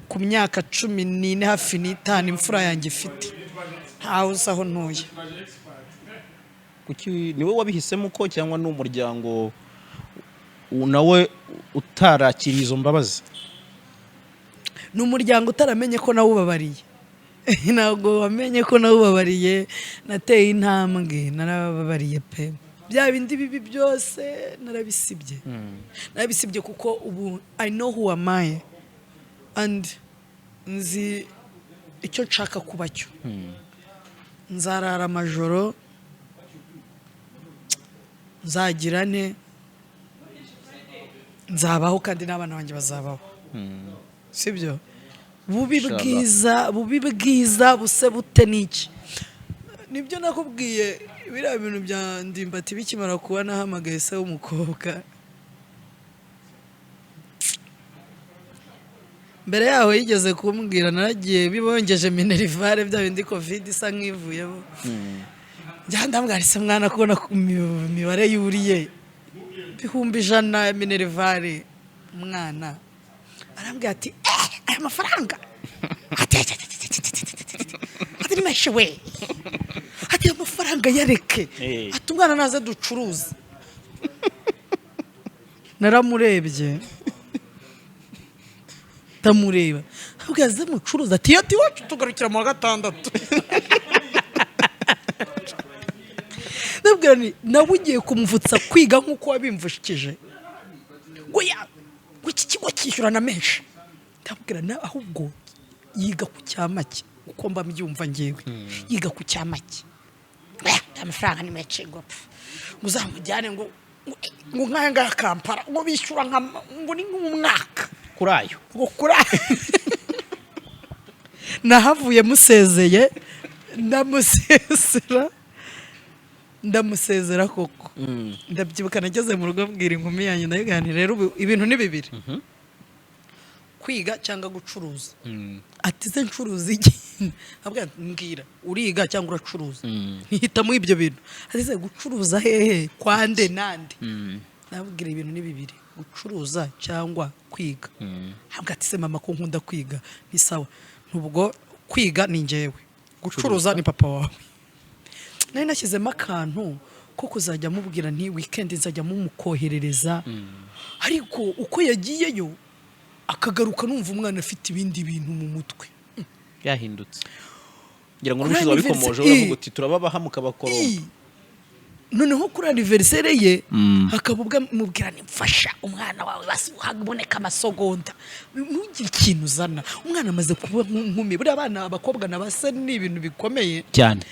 ku myaka 14 hafi n'itanu imfura yanjye ifite, ntawe uzi aho ntuye. Kuki? Niwe wabihisemo uko, cyangwa ni umuryango nawe utarakiriye izo mbabazi? Ni umuryango utaramenye ko nawubabariye. Ntabwo wamenye ko nawubabariye. Nateye intambwe, narababariye pe. Bya bindi bibi byose narabisibye, narabisibye, kuko ubu I know who am I and nzi icyo nshaka kuba cyo. Nzarara amajoro, nzagira nte, nzabaho, kandi n'abana banjye bazabaho, sibyo? Bubi Inshallah. bwiza, bubi bwiza buse bute n'iki? Nibyo nakubwiye, biriya bintu bya Ndimbati bikimara kuba, nahamagaye se w'umukobwa. Mbere yaho yigeze kumbwira, naragiye bibongeje minerval, bya bindi COVID isa nk'ivuyemo. Njya ndambwira: "Se mwana, kubona ku mibare yuriye 100,000 ya minerval umwana?" Arambwira ati: "Eh, aya mafaranga," ati, ati, ati, ati, ati, ati, ati, ati, ati, "ni menshi we." Ati: "Amafaranga yareke." Ati: "Umwana naze ducuruze." Naramurebye, ndamureba, ahubwo aze mucuruza. Ati: "Iyo iwacu tugarukira mu wa gatandatu." Ndabwira nti: "Nawe ugiye kumuvutsa kwiga nk'uko wabimvukije." Ngo ya, ngo iki kigo cyishyurana menshi. Ndabwira na ahubwo yiga ku cyamake, uko mba mbyumva ngewe, yiga ku cyamake. "Eh, amafaranga ni menshi." Ngo pfu, ngo uzamujyane, ngo nk'aya ngaya Kampala, ngo bishyura nka, ngo ni nk'umwaka. Kuri ayo. Ngo kuri nahavuye musezeye, ndamusezera, ndamusezera koko. Ndabyibuka, nageze mu rugo mbwira inkumi yanjye, ndayiganira: "Rero ubu ibintu ni bibiri, kwiga cyangwa gucuruza." Ati: "Se ncuruza iki?" Abwira ati: "Mbwira, uriga cyangwa uracuruza?" Ntihitamo ibyo bintu. Ati: "Se gucuruza hehe, kwande nande?" Nabwira: "Ibintu ni bibiri, gucuruza cyangwa kwiga." Ntabwo. Ati: "Se mama, ko nkunda kwiga?" Ni sawa, ntubwo kwiga ni njyewe, gucuruza ni papa wawe. Nari nashyizemo akantu ko kuzajya mubwira nti weekend nzajya mumukoherereza, ariko uko yagiyeyo akagaruka, numva umwana afite ibindi bintu mu mutwe. Byahindutse. Ngira ngo Kuri n'ubushize wabikomoje, uravuga uti turababaha mukabakorompa. Noneho kuri anniversaire ye hakaba ubwo mubwira ni mfasha umwana wawe, basi haboneka amasogonda, ntugire ikintu uzana. Umwana amaze kuba nkumi. Buriya abana abakobwa na base ni ibintu bikomeye. Cyane.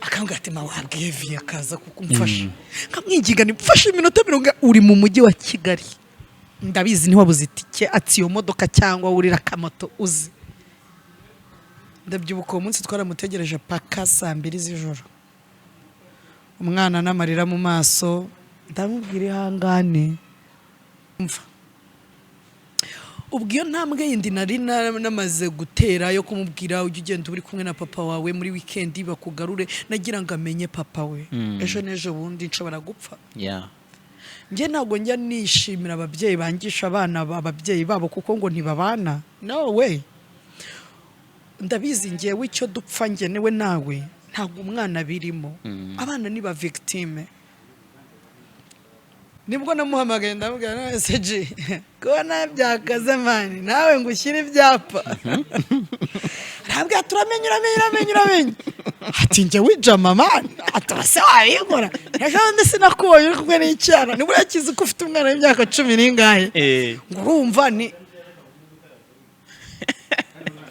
Akambwira ati: "Ma, wabwiye viye akaza kukumfasha?" Nkamwinginga ni mfashe iminota 40, uri mu mujyi wa Kigali, ndabizi ntiwabuze itike, ati iyo modoka cyangwa wurira akamoto uzi. Ndabyibuka uwo munsi twaramutegereje paka saa 2 z'ijoro, umwana n'amarira mu maso. Ndamubwira: "Ihangane." Mva ubwo iyo ntambwe yindi nari namaze gutera yo kumubwira: "Ujye ugenda uri kumwe na papa wawe muri wikendi bakugarure." Nagira ngo amenye papa we, ejo n'ejo bundi nshobora gupfa. Njye ntabwo njya nishimira ababyeyi bangisha abana ababyeyi babo kuko ngo ntibabana. No way. Ndabizi ngewe icyo dupfa ngenewe nawe, ntabwo umwana birimo. Abana ni ba victime. Nibwo namuhamagaye, ndamubwira: "None se G, kubona byakaze man, nawe ngo ushyire ibyapa?" Arambwira: "Turamenye, uramenye, uramenye, uramenye." Ati: "Njye wijama man." Ati: "Ese wabikora? Ejo bundi sinakubonye uri kumwe n'icyana?" Nibwo yakize ko ufite umwana w'imyaka cumi n'ingahe. Ngo urumva ni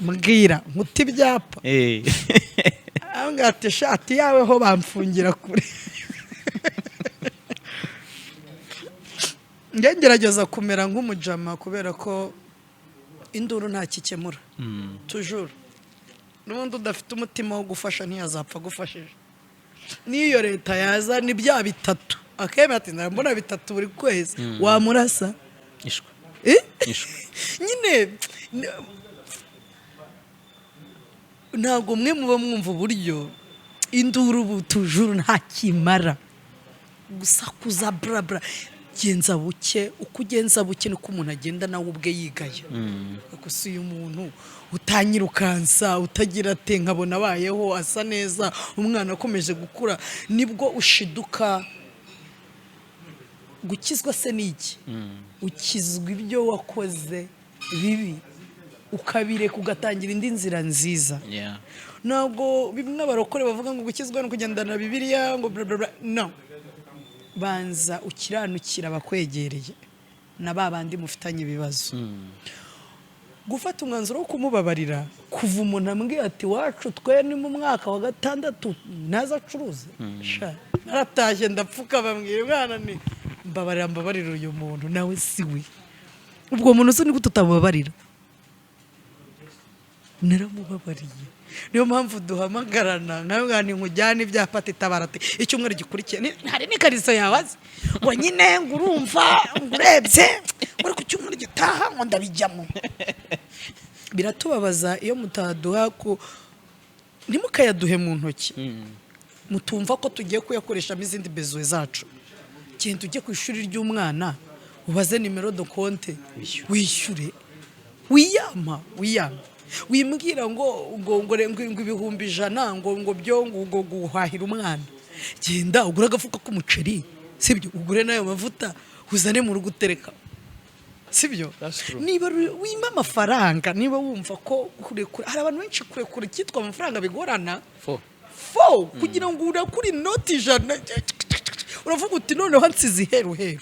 mbwira nkuta ibyapa. Arambwira ati: "Shati yawe ho bamfungira kure." Njye ngerageza kumera nk'umujama kubera ko induru ntakikemura. Tujuru n'ubundi udafite umutima wo gufasha ntiyazapfa agufashije. N'iyo leta yaza ni bya bitatu, akemera ati: "Ndabona bitatu buri kwezi," wamurasa. Ishwe. Eh? Ishwe. Nyine ntabwo mwe muba mwumva uburyo induru ubu tujuru ntakimara gusakuza burabura. Genza buke, uko ugenza buke niko umuntu agenda nawe ubwe yigaya. Gusa uyu muntu utanyirukansa, utagira ate, nkabona abayeho asa neza, umwana akomeje gukura, nibwo ushiduka. Gukizwa se ni iki? Ukizwa ibyo wakoze bibi, ukabireka, ugatangira indi nzira nziza. Ntabwo bimwe abarokore bavuga ngo gukizwa no kugendana Bibiliya, ngo bla bla bla. No banza ukiranukira abakwegereye na ba bandi mufitanye ibibazo. Gufata umwanzuro wo kumubabarira, kuva umuntu ambwiye ati: "Wacu twe ni mu mwaka wa gatandatu ntaza acuruze." Sha, naratashye ndapfuka, bambwira umwana ni mbabarira, mbabarira uyu muntu nawe si we. Ubwo muntu se ni gute utamubabarira? Naramubabariye. Niyo mpamvu duhamagarana nkawe ni nkujyane ibyapa, ati: "Tabara." Ati: "Icyumweru gikurikiye hari n'ikariso yawe." Azi ngo nyine ngo urumva ngo urebye ngo uri ku cyumweru gitaha ngo ndabijyamo. Biratubabaza iyo mutaduha ku ntimukayaduhe mu ntoki, mutumva ko tugiye kuyakoreshamo izindi besoins zacu. Genda ujye ku ishuri ry'umwana, ubaze numéro de compte, wishyure. Wiyama, wiyama, wimbwira ngo 100,000 ngo byo ngo guhahira umwana. Genda ugure agafuka k'umuceri, sibyo? Ugure n'ayo mavuta, uzane mu rugo utereka, sibyo? That's true. Niba wima amafaranga, niba wumva ko kurekura, hari abantu benshi kurekura icyitwa amafaranga bigorana. Fo. Fo kugira ngo urekure inoti 100, uravuga uti: "Noneho nsize iheru heru."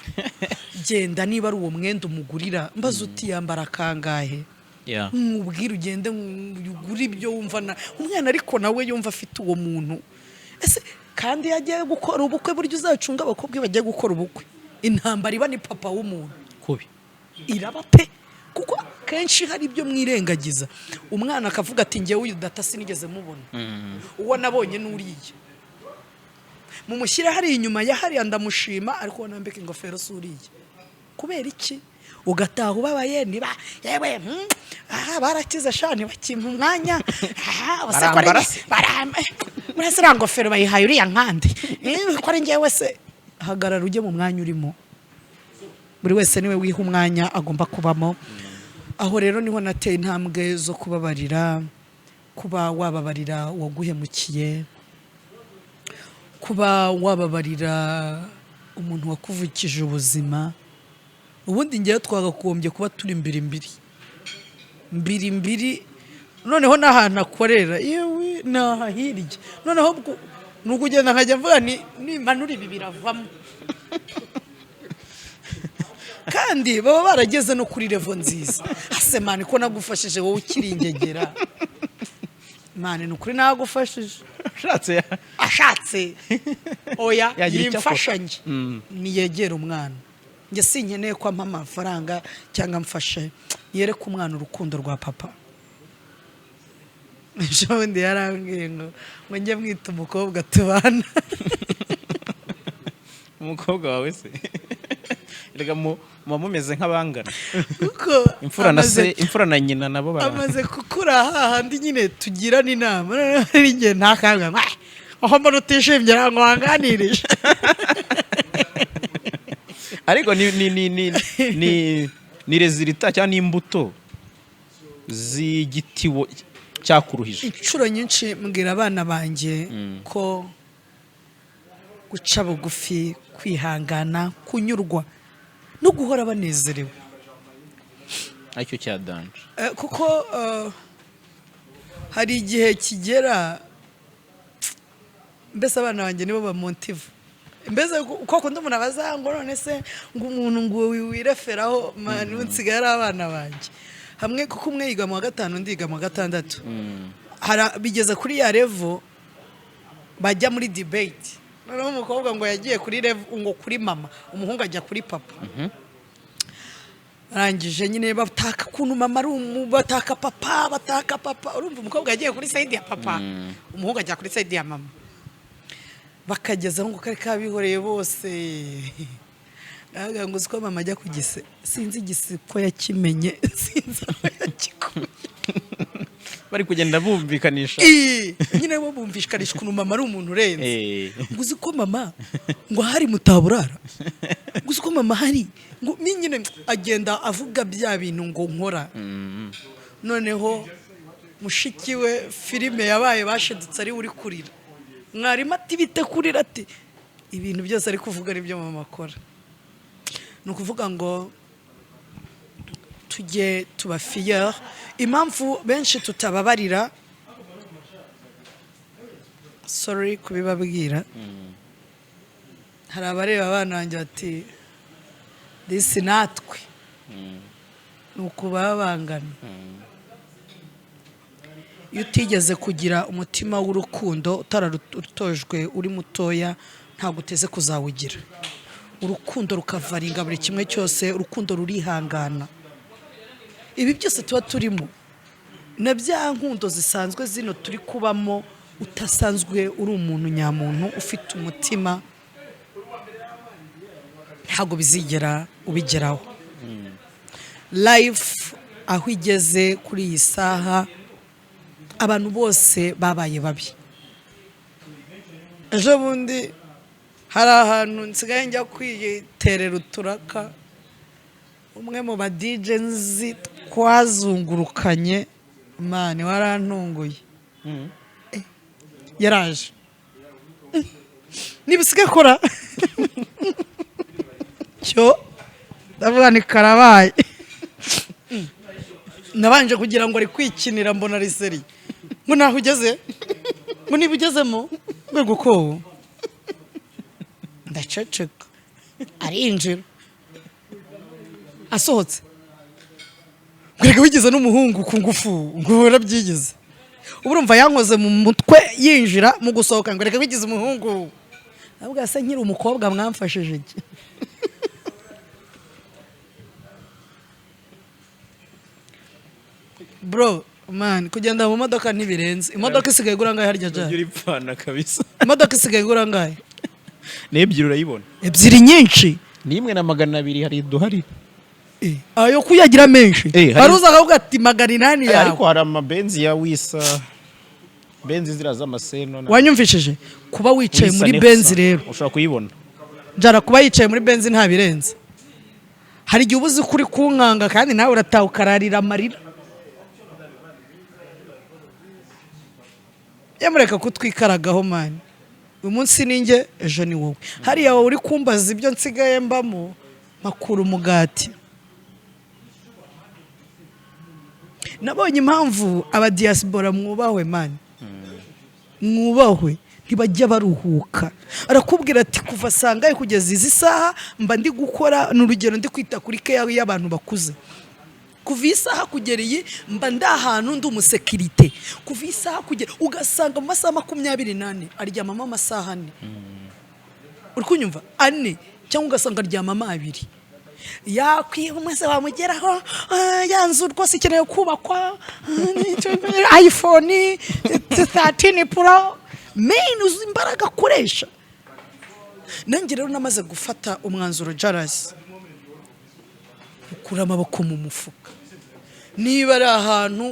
Genda, niba ari uwo mwenda umugurira, mbaza uti: "Yambara kangahe?" Nkubwire ugende ugure ibyo wumva na umwana, ariko nawe yumva afite uwo muntu. Ese kandi iyo agiye gukora ubukwe, burya uzacunga abakobwa iyo bagiye gukora ubukwe, intambara iba ni papa w'umuntu. Kubi. Iraba pe, kuko kenshi hari ibyo mwirengagiza. Umwana akavuga ati: "Ngewe uyu data sinigeze mubona, uwo nabonye n'uriya, mumushyire hariya inyuma ya hariya ndamushima, ariko uwo nambika ingofero si uriya." Kubera iki? Ugataha ubabaye, niba yewe aha barakize sha, ntibakimpa umwanya aha, ubuse ko ari Barambara se? Murese iriya ngofero bayihaye uriya nkande. Ko ari ngewe se? Hagarara ujye mu mwanya urimo. Buri wese niwe wiha umwanya agomba kubamo. Aho rero niho nateye intambwe zo kubabarira, kuba wababarira uwaguhemukiye, kuba wababarira umuntu wakuvukije ubuzima. Ubundi ngewe twagagombye kuba turi mbiri mbiri mbiri mbiri. Noneho n'ahantu akorera, yewe, ni aha hirya. Noneho ni ukugenda nkajya mvuga ni nimanura ibi biravamo. Kandi baba barageze no kuri level nziza. Ase man, ko nagufashije wowe ukiri ingegera, man, ni ukuri nagufashije. Ushatse Ashatse oya. Yagira icyo akora. Yimfashanye, niyegere umwana. Njye sinkeneye ko ampa amafaranga cyangwa amfashe, yereke umwana urukundo rwa papa. Ejo bundi yarambwiye ngo njye mwita umukobwa tubana. Umukobwa wawe se? Erega muba mumeze nk'abangana. Kuko Imfura na se, imfura na nyina nabo bara amaze gukura hahandi nyine tugirana inama. Noneho hari igihe ntakambwa ngo, "Ah, aho mbona utishimye ntabwo wanganirije." Ariko ni résultat cyangwa n'imbuto z'igiti cyakuruhije. Inshuro nyinshi mbwira abana banjye ko guca bugufi, kwihangana, kunyurwa no guhora banezerewe aricyo cya danger. Kuko hari igihe kigera, mbese abana banjye nibo bamotiva. Mbese uko akunda umuntu abaza ngo none se ngo umuntu ngo wireferaho, man, nsigaye ari abana banjye hamwe, kuko umwe yiga mu wa gatanu, undi yiga mu wa gatandatu. Bigeze kuri ya level bajya muri debate. Noneho umukobwa ngo yagiye kuri level ngo kuri mama, umuhungu ajya kuri papa. Arangije nyine bataka ukuntu mama ari bataka papa, bataka papa. Urumva umukobwa yagiye kuri side ya papa, umuhungu ajya kuri side ya mama. Bakagezaho ngo kari kabihoreye bose. Ndavuga ngo uzi ko mama ajya ku gise, sinzi igise ko yakimenye, sinzi aho yakikuye. Bari kugenda bumvikanisha. Ii, nyine bo bumvikanisha ukuntu mama ari umuntu urenze. Ngo uzi ko mama ngo hari mutaburara, ngo uzi ko mama hari ngo ni nyine agenda avuga bya bintu ngo nkora. Noneho mushiki we filime yabaye bashidutse ari we uri kurira. Mwarimu ati: "Bite kurira?" Ati: "Ibintu byose ari kuvuga ari byo mama akora." Ni ukuvuga ngo tujye tuba fier. Impamvu benshi tutababarira, sorry kubibabwira, hari abareba abana banjye bati disi natwe ni uku baba bangana. Iyo utigeze kugira umutima w'urukundo, utararutojwe uri mutoya, ntabwo uteze kuzawugira. Urukundo rukavaringa buri kimwe cyose. Urukundo rurihangana. Ibi byose tuba turimo na bya nkundo zisanzwe zino turi kubamo, utasanzwe uri umuntu nyamuntu ufite umutima, ntabwo bizigera ubigeraho. Life aho igeze kuri iyi saha, abantu bose babaye babi. Ejo bundi hari ahantu nsigaye njya kwiterera uturaka. Umwe mu ba DJ nzi twazungurukanye, man, warantunguye. Yaraje niba usigaye akora cyo, ndavuga ni karabaye. Nabanje kugira ngo ari kwikinira, mbona ari sérieux. Ngo naho ugeze, ngo niba ugezemo rwego ko ndaceceka. Arinjira, asohotse ngo reka wigeze n'umuhungu ku ngufu, ngo warabyigize. Ubu urumva yankoze mu mutwe yinjira, mu gusohoka ngo reka wigize umuhungu. Ndavuga se nkiri umukobwa mwamfashije iki? Bro, man, kugenda mu modoka ntibirenze. Imodoka isigaye igura angahe harya jya? Ujya uripfana kabisa. Imodoka isigaye igura angahe? N'ebyiri urayibona. Ebyiri nyinshi. N'imwe na 200 hari duhari. Ayo kuyagira menshi. Hari uza akavuga ati 800 yawe. Ariko hari amabenzi ya wisa, benzi ziriya z'amaseno Wanyumvishije kuba wicaye Wisa muri Nefsa. Benzi rero. Ushobora kuyibona. Jara, kuba yicaye muri Benzi ntabirenze. Hari igihe uba uzi ko uri kunkanga kandi nawe urataha ukararira amarira. Yamureka kutwikaragaho, man. Uyu munsi ni njye, ejo ni wowe. Hariya wowe uri kumbaza ibyo nsigaye mbamo, makura umugati. Nabonye impamvu abadiyasipora mwubahwe, man, mwubahwe. Ntibajya baruhuka. Arakubwira ati: "Kuva sangahe kugeza izi saha mba ndi gukora." Ni urugero, ndi kwita kuri care y'abantu bakuze. Kuva iyi saha kugera iyi mba ndi ahantu ndi umusekirite, kuva iyi saha kugera, ugasanga mu masaha 24 aryamamo amasaha 4, uri kunyumva, 4, cyangwa ugasanga aryamamo 2. Yakwiba umwese wamugeraho: "Ah, ya nzu rwose ikeneye kubakwa, ah, iPhone 13 Pro." Main uzi imbaraga akoresha. Nanjye rero namaze gufata umwanzuro, jarasi, ukura amaboko mu mufuka. Niba ari ahantu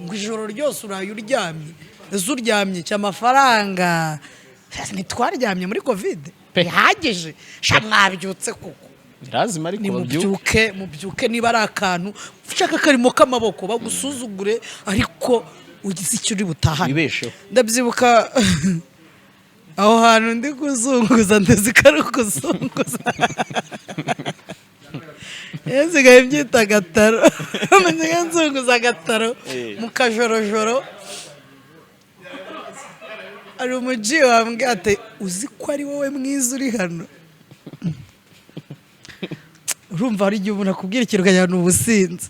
ngo ijoro ryose uraye uryamye, ese uryamye cy'amafaranga? Ntitwaryamye muri COVID bihagije? Sha, mwabyutse kuko Birazima, ariko ni babyuke. Mubyuke, mubyuke. Niba ari akantu ushaka akarimo k'amaboko, bagusuzugure, ariko ugize icyo uri butahane. Wibesheho. Ndabyibuka aho hantu ndi kuzunguza, ndezi ko ari ukuzunguza, iyo nsigaye mbyita agataro, nsigaye nzunguza agataro. Mu kajorojoro hari umuji wambwiye ati: "Uzi ko ari wowe mwiza uri hano?" Urumva hari igihe umuntu akubwira ikintu ukagira ngo ni ubusinzi.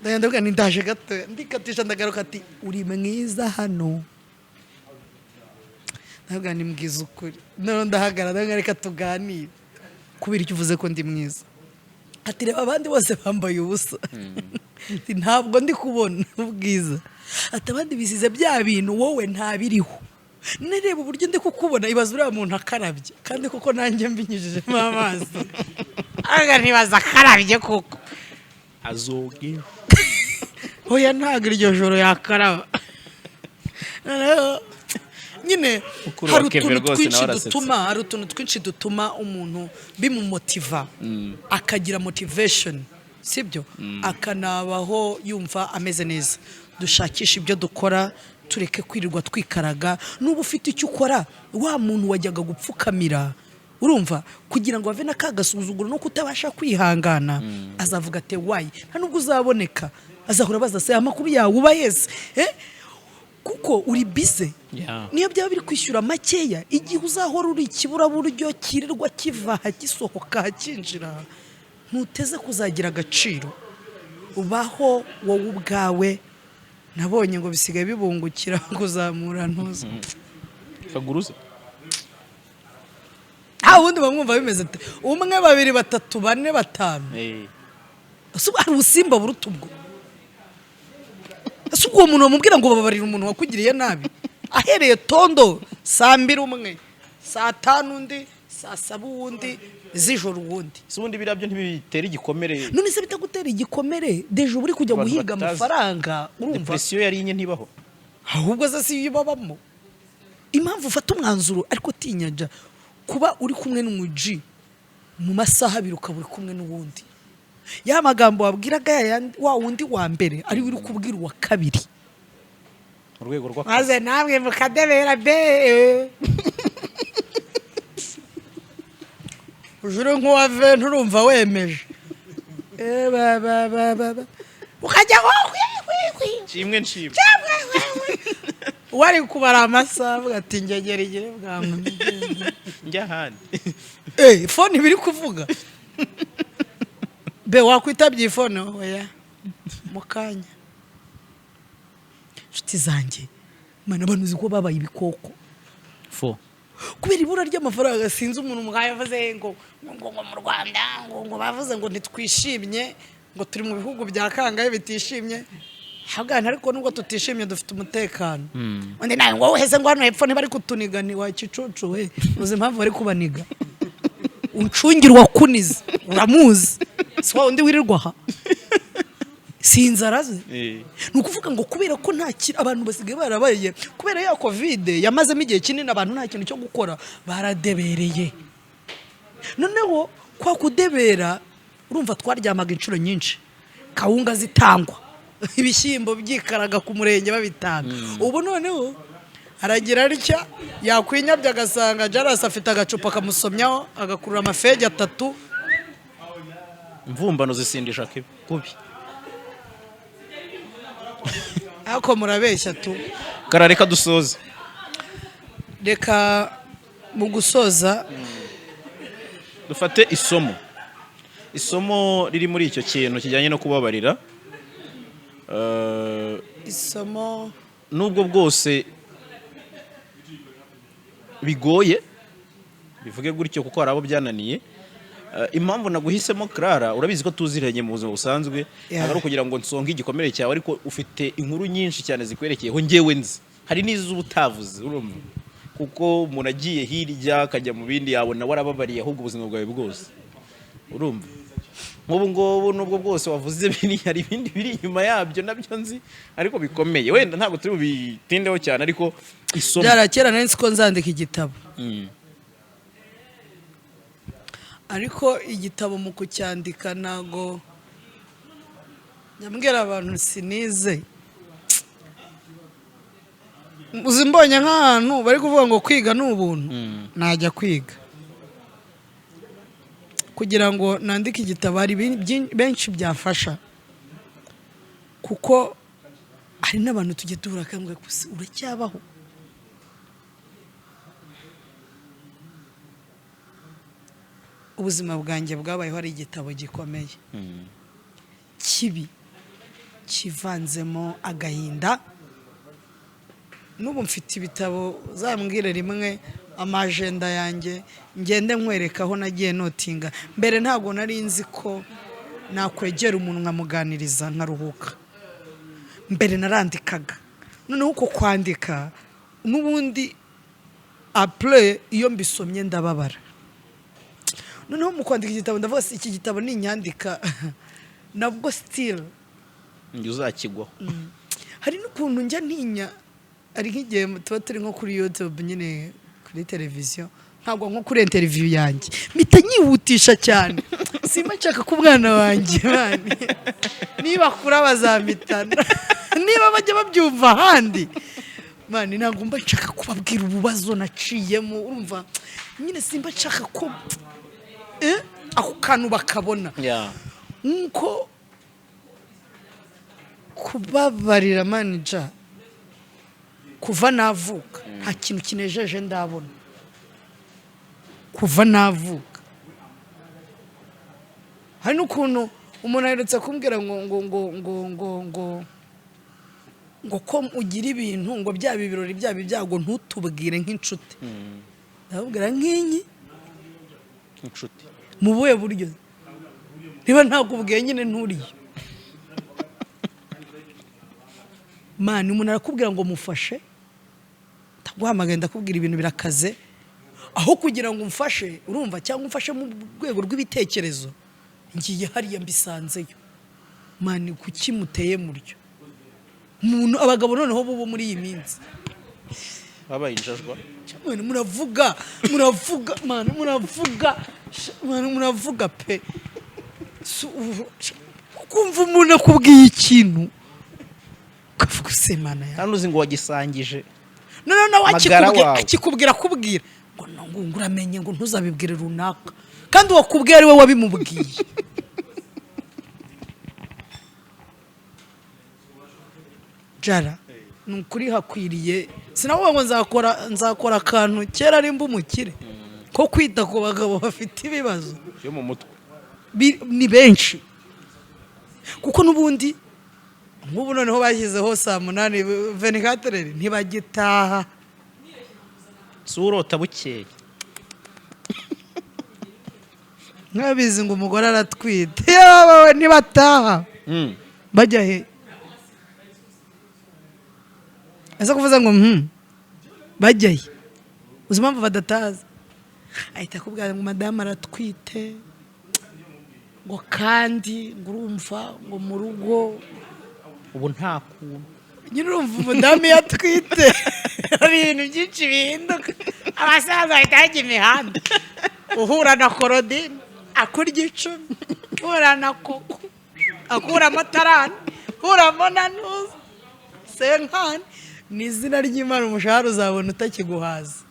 Ndagenda ndavuga nti: "Ndaje gato." Ndikatisha, ndagaruka, ati: "Uri mwiza hano." Ndavuga ni mbwiza ukuri. Noneho ndahagarara, ndavuga: "Reka tuganire. Kubera icyo uvuze ko ndi mwiza?" Ati: "Reba abandi bose bambaye ubusa." Ati: "Ntabwo ndi kubona ubwiza." Ati: "Abandi bisize bya bintu, wowe ntabiriho. Nireba uburyo ndi kukubona, ibaza uriya muntu akarabye." Kandi kuko nanjye mbinyujijemo amazi, aga ntibaza akarabye koko. Azoge. Oya, ntabwo iryo joro yakaraba. Noneho nyine Mukuru hari wa Kevin utuntu rwose twinshi nawe arasetse. dutuma, hari utuntu twinshi dutuma umuntu bimumotiva, akagira motivation, sibyo, akanabaho yumva ameze neza. Dushakishe ibyo dukora, tureke kwirirwa twikaraga. Nuba ufite icyo ukora, wa muntu wajyaga gupfukamira, urumva, kugira ngo ave na ka gasuzuguro no kutabasha kwihangana, azavuga ati: "Why?" Nta nubwo uzaboneka, azahora abaza se amakuru yawe uba yese, eh? Kuko uri busy. Niyo byaba biri kwishyura makeya, igihe uzahora uri ikiburaburyo kirirwa kiva aha, gisohoka aha, kinjira aha, ntuteze kuzagira agaciro. Ubaho wowe ubwawe. Nabonye ngo bisigaye bibungukira kuzamura ntuza. Kaguruze. Nta wundi bamwumva bimeze ate? Umwe, babiri, batatu, bane, batanu. Ese hari ubusimba buruta ubwo? Ese ubwo uwo muntu bamubwira ngo babarira umuntu wakugiriye nabi, ahereye tondo saa 2 umwe, saa 5 undi, saa 7 uwundi, z'ijoro uwundi? Se ubundi biriya byo ntibitera igikomere? None se bitagutera igikomere, déjà uba uri kujya Abantu guhiga batazi. amafaranga, urumva? Depression yari inye ntibaho. Ahubwo se si yo babamo? Impamvu ufata umwanzuro, ariko utinya kuba uri kumwe n'umuji mu masaha 2 ukaba uri kumwe n'uwundi, ya magambo wabwiraga ya yandi- wa wundi wa mbere ari we uri kubwira uwa kabiri. Mu rwego rw'akazi. Maze namwe mukadebera be ujure nk'uwa veni, urumva wemeje. Eh, ba, ba, ba, ba, ba. Ukajya wowe. Nshimwe, nshimwe. Wari kubara amasaha avuga ati: "Ngegera igere bwangu." Njya ahandi. Eh, phone biri kuvuga be, wakwitabye iyi phone? Oya, mu kanya. Inshuti zanjye, mana, abantu uzi ko babaye ibikoko Fo. kubera ibura ry'amafaranga. Sinzi umuntu mwawe yavuze ngo mu Rwanda ngo bavuze ngo ntitwishimye, ngo turi mu bihugu bya kangahe bitishimye. Ahubwo ariko nubwo tutishimye dufite umutekano. Undi nawe ngo uheze ngo hano hepfo ntibari kutuniga. Ni wa kicucu we, uzi impamvu bari kubaniga? Uncungire uwakunize, uramuzi, si wa undi wirirwa aha, si inzara ze. Ni ukuvuga ngo kubera ko nta kintu, abantu basigaye barabaye, kubera ya COVID yamazemo igihe kinini, abantu nta kintu cyo gukora, baradebereye. Noneho kwa kudebera, urumva, twaryamaga inshuro nyinshi, kawunga zitangwa, ibishyimbo byikaraga ku murenge babitanga. Ubu noneho aragira atya, yakwinyabye agasanga Jarasi afite agacupa, kamusomyaho, agakurura amafegi atatu. Imvumbano zisindisha kubi. Ariko murabeshya tu. Kara, reka dusoze. Reka mu gusoza Dufate isomo riri muri icyo kintu kijyanye no kubabarira. Isomo. Nubwo bwose bigoye, bivuge gutyo, kuko hari abo byananiye. Impamvu naguhisemo, Clara, urabizi ko tuziranye mu buzima busanzwe, ntabwo ari ukugira ngo nsonge igikomere cyawe, ariko ufite inkuru nyinshi cyane zikwerekeyeho njyewe nzi, hari n'izo uba utavuze, urumva, kuko umuntu agiye hirya akajya mu bindi yabona warababariye ahubwo ubuzima bwawe bwose, urumva. Nk'ubu ngubu, nubwo bwose wavuze biri, hari ibindi biri inyuma yabyo nabyo nzi ariko bikomeye, wenda ntabwo turi bubitindeho cyane, ariko isomo. Byara kera nari nzi ko nzandika igitabo, ariko igitabo mu kucyandika ntago nyambwira abantu sinize. Uzi mbonye nk'ahantu bari kuvuga ngo kwiga ni ubuntu, najya kwiga kugira ngo nandike igitabo. Hari benshi byafasha, kuko hari n'abantu tujya duhura akambwira gusa uracyabaho. Ubuzima bwanjye bwabayeho ari igitabo gikomeye, kibi, kivanzemo agahinda. N'ubu mfite ibitabo, uzambwire rimwe amajenda yanjye ngende nkwereka aho nagiye notinga. Mbere ntabwo nari nzi ko nakwegera umuntu nkamuganiriza nkaruhuka. Mbere narandikaga, noneho uko kwandika n'ubundi après iyo mbisomye ndababara. Noneho mu kwandika igitabo ndavuga si iki gitabo ninyandika nabwo still Njye uzakigwaho. Hari n'ukuntu njya ntinya, ari nk'igihe tuba turi nko kuri YouTube nyine, kuri televiziyo, ntabwo nko kuri interview yanjye mpita nyihutisha cyane. Simba nshaka ko umwana wanjye bani niba akura bazamitana, niba bajya babyumva ahandi. Man, ntabwo mba nshaka kubabwira ububazo naciyemo, urumva nyine simba nshaka ko ako kantu bakabona. Nk'uko kubabarira manager, kuva navuka nta kintu kinejeje ndabona, kuva navuka. Hari n'ukuntu umuntu aherutse kumbwira ngo ko ugira ibintu, ngo byaba ibirori, byaba ibyago, ntutubwire nk'inshuti. Ndababwira nk'inyi Inshuti. Mu buhe buryo? Niba ntakubwiye nyine nturiye. Man, umuntu arakubwira ngo mufashe, ndaguhamagaye ndakubwira ibintu birakaze, aho kugira ngo umfashe, urumva, cyangwa umfashe mu rwego rw'ibitekerezo, ngiye hariya mbisanzeyo. Man, kuki muteye muryo umuntu? Abagabo noneho bo muri iyi minsi Babaye injajwa. Man, muravuga, muravuga, man, muravuga, man, muravuga pe. Kumva umuntu akubwiye ikintu ukavuga usemana yawe. Kandi uzi ngo wagisangije Noneho nawe magara akikubwira, wawe. Akikubwira akubwira ngo no, ngo uramenye ngo ntuzabibwire runaka, kandi uwakubwiye ari we wabimubwiye. Jara, ni ukuri hakwiriye, sinavuga ngo nzakora akantu kera ari mba umukire ko kwita ku bagabo bafite ibibazo byo mu mutwe. Ni benshi, kuko n'ubundi nk'ubu noneho bashyizeho saa 8, vingt-quatre heures ntibagitaha. Si urota bukeye. Nkabizi ngo umugore aratwite, yaba we ntibataha. Bajya he ese kuvuza ngo bajya he? Uzi impamvu badataza? Ahita akubwira ngo madamu aratwite, ngo kandi ngo urumva ngo mu rugo Ubu nta kuntu. Nyine urumva umudamu iyo atwite hari ibintu byinshi bihinduka. Abasaza bahita bajya imihanda, uhura na korodine akurya 10, uhura na koko akuramo 30, uhuramo na ntuza 50. Ni izina ry'Imana, umushahara uzabona utakiguhaza.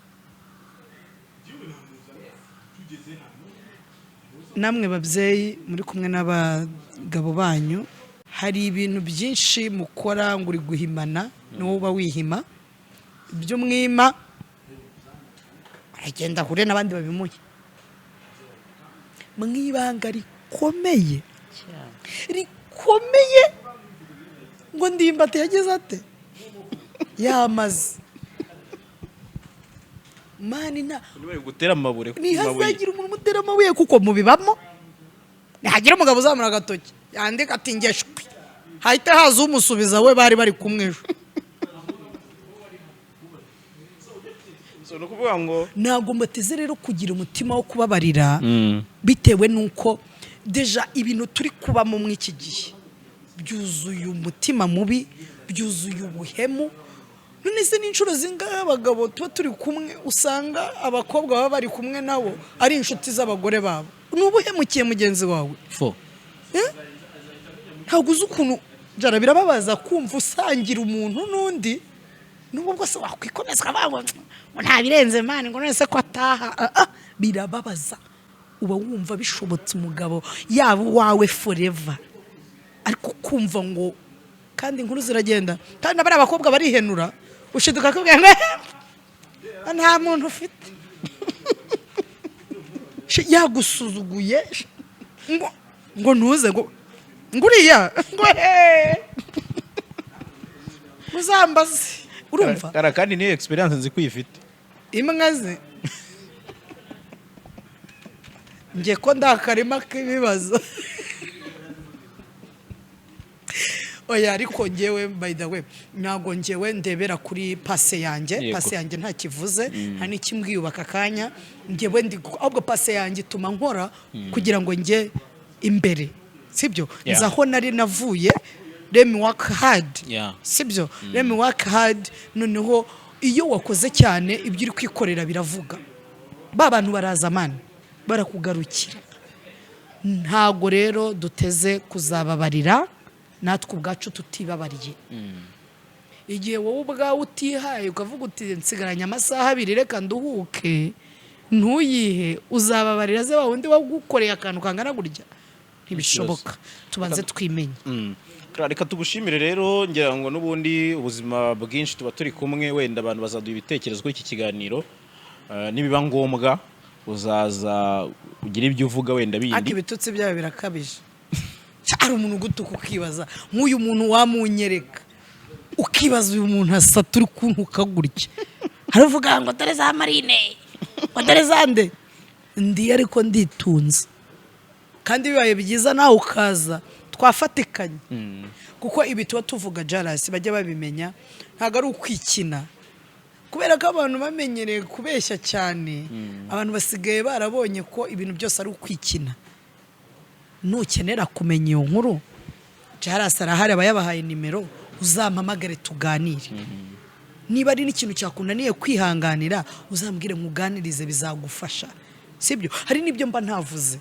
Namwe babyeyi muri kumwe n'abagabo banyu. Hari ibintu byinshi mukora ngo uri guhimana, niwo uba wihima. Ibyo mwima aragenda ahure n'abandi babimuhe mu ibanga rikomeye rikomeye. Ngo Ndimbati yagize ate? Yamaze mani nta Niba gutera amabuye, amabuye. Ntihazagira umuntu umutera amabuye kuko mubibamo. Nihagira umugabo uzamura agatoki yandika ati "Ngeshwi", hahita haza umusubiza we bari bari kumwe ejo. So, ni ukuvuga ngo Ntabwo mbateze rero kugira umutima wo kubabarira, bitewe n'uko déjà ibintu turi kubamo muri iki gihe byuzuye umutima mubi, byuzuye ubuhemu. None se n'inshuro zingahe abagabo tuba turi kumwe usanga abakobwa baba bari kumwe nabo ari inshuti z'abagore babo? Ni ubuhemukiye mugenzi wawe. Fo. Ntabwo uzi ukuntu jara birababaza kumva usangira umuntu n'undi, nubwo bwose wakwikomeza ukavuga ngo nta birenze mani, ngo none se ko ataha. Ah, ah, birababaza. Uba wumva bishobotse umugabo yaba uwawe forever, ariko kumva ngo kandi inkuru ziragenda, kandi na bariya bakobwa barihenura, ushiduka akubwira ngo "Nta muntu ufite", yagusuzuguye ngo ntuze ngo uriya ngo he uzambaze, urumva? Kara kandi niyo experience nzi ko uyifite. Imbwa ze, njye ko ndakarima k'ibibazo. Oya, ariko ngewe, by the way, ntabwo ngewe ndebera kuri passé yanjye. Passé yanjye nta kivuze, nta n'ikimbwiyubaka akanya. Ngewe ndi ahubwo passé yanjye ituma nkora kugira ngo njye imbere, sibyo? Nzi aho nari navuye. Let me work hard. Sibyo? Let me work hard. Noneho iyo wakoze cyane, ibyo uri kwikorera biravuga, ba bantu baraza mani barakugarukira. Ntago rero duteze kuzababarira natwe ubwacu tutibabariye. Igihe wowe ubwawe utihaye, ukavuga uti "Nsigaranye amasaha 2, reka nduhuke", ntuyihe, uzababarira ze wa wundi wagukoreye akantu kangana gutya? Ntibishoboka. Tubanze twimenye. Reka tugushimire rero. Ngira ngo n'ubundi ubuzima bwinshi tuba turi kumwe, wenda abantu bazaduha ibitekerezo kuri iki kiganiro. Nibiba ngombwa uzaza ugire ibyo uvuga wenda Ariko bindi. ibitutsi byabo birakabije. Hari umuntu ugutuka ukibaza nk'uyu muntu wamunyereka, ukibaza uyu muntu asa turi kuntuka gutya. Haravuga ngo dore za marine, ngo dore za nde ndi, ariko nditunze. Kandi bibaye byiza nawe ukaza twafatikanye, kuko ibi tuba tuvuga, jarasi bajya babimenya, ntabwo ari ukwikina, kubera ko abantu bamenyereye kubeshya cyane. Abantu basigaye barabonye ko ibintu byose ari ukwikina. Nukenera kumenya iyo nkuru, jarasi arahari, aba yabahaye nimero, uzampamagare tuganire. Niba ari n'ikintu cyakunaniye kwihanganira, uzambwire nkuganirize, bizagufasha, sibyo? Hari n'ibyo mba ntavuze.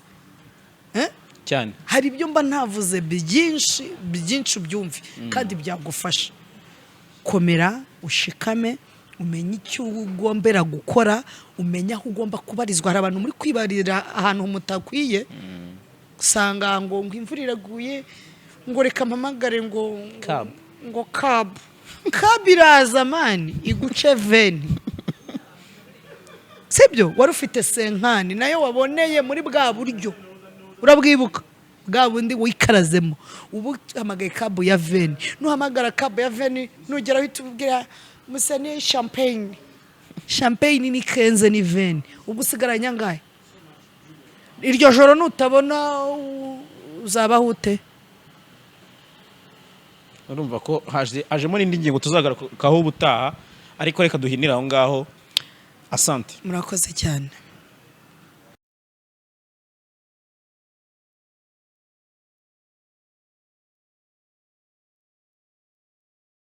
Eh? Cyane. Hari ibyo mba ntavuze byinshi byinshi, ubyumve kandi byagufasha. Komera, ushikame, umenye icyo ugombera gukora, umenye aho ugomba kubarizwa. Hari abantu muri kwibarira ahantu mutakwiye, usanga ngo imvura iraguye, ngo reka mpamagare ngo Cab. Ngo cab, cab iraza mani iguce 20, sibyo? Wari ufite 50 nayo waboneye muri bwa buryo, urabwibuka bwa bundi wikarazemo, ubu uhamagaye cab ya 20. Nuhamagara cab ya 20, nugera uhita ubwira musani champagne. Champagne ni 15, ni 20, ubwo usigaranye angahe? Iryo joro nutabona uzabaho ute? Urumva ko hajemo n'indi ngingo tuzagarukaho ubutaha, ariko reka duhinire aho ngaho. Asante. Murakoze cyane.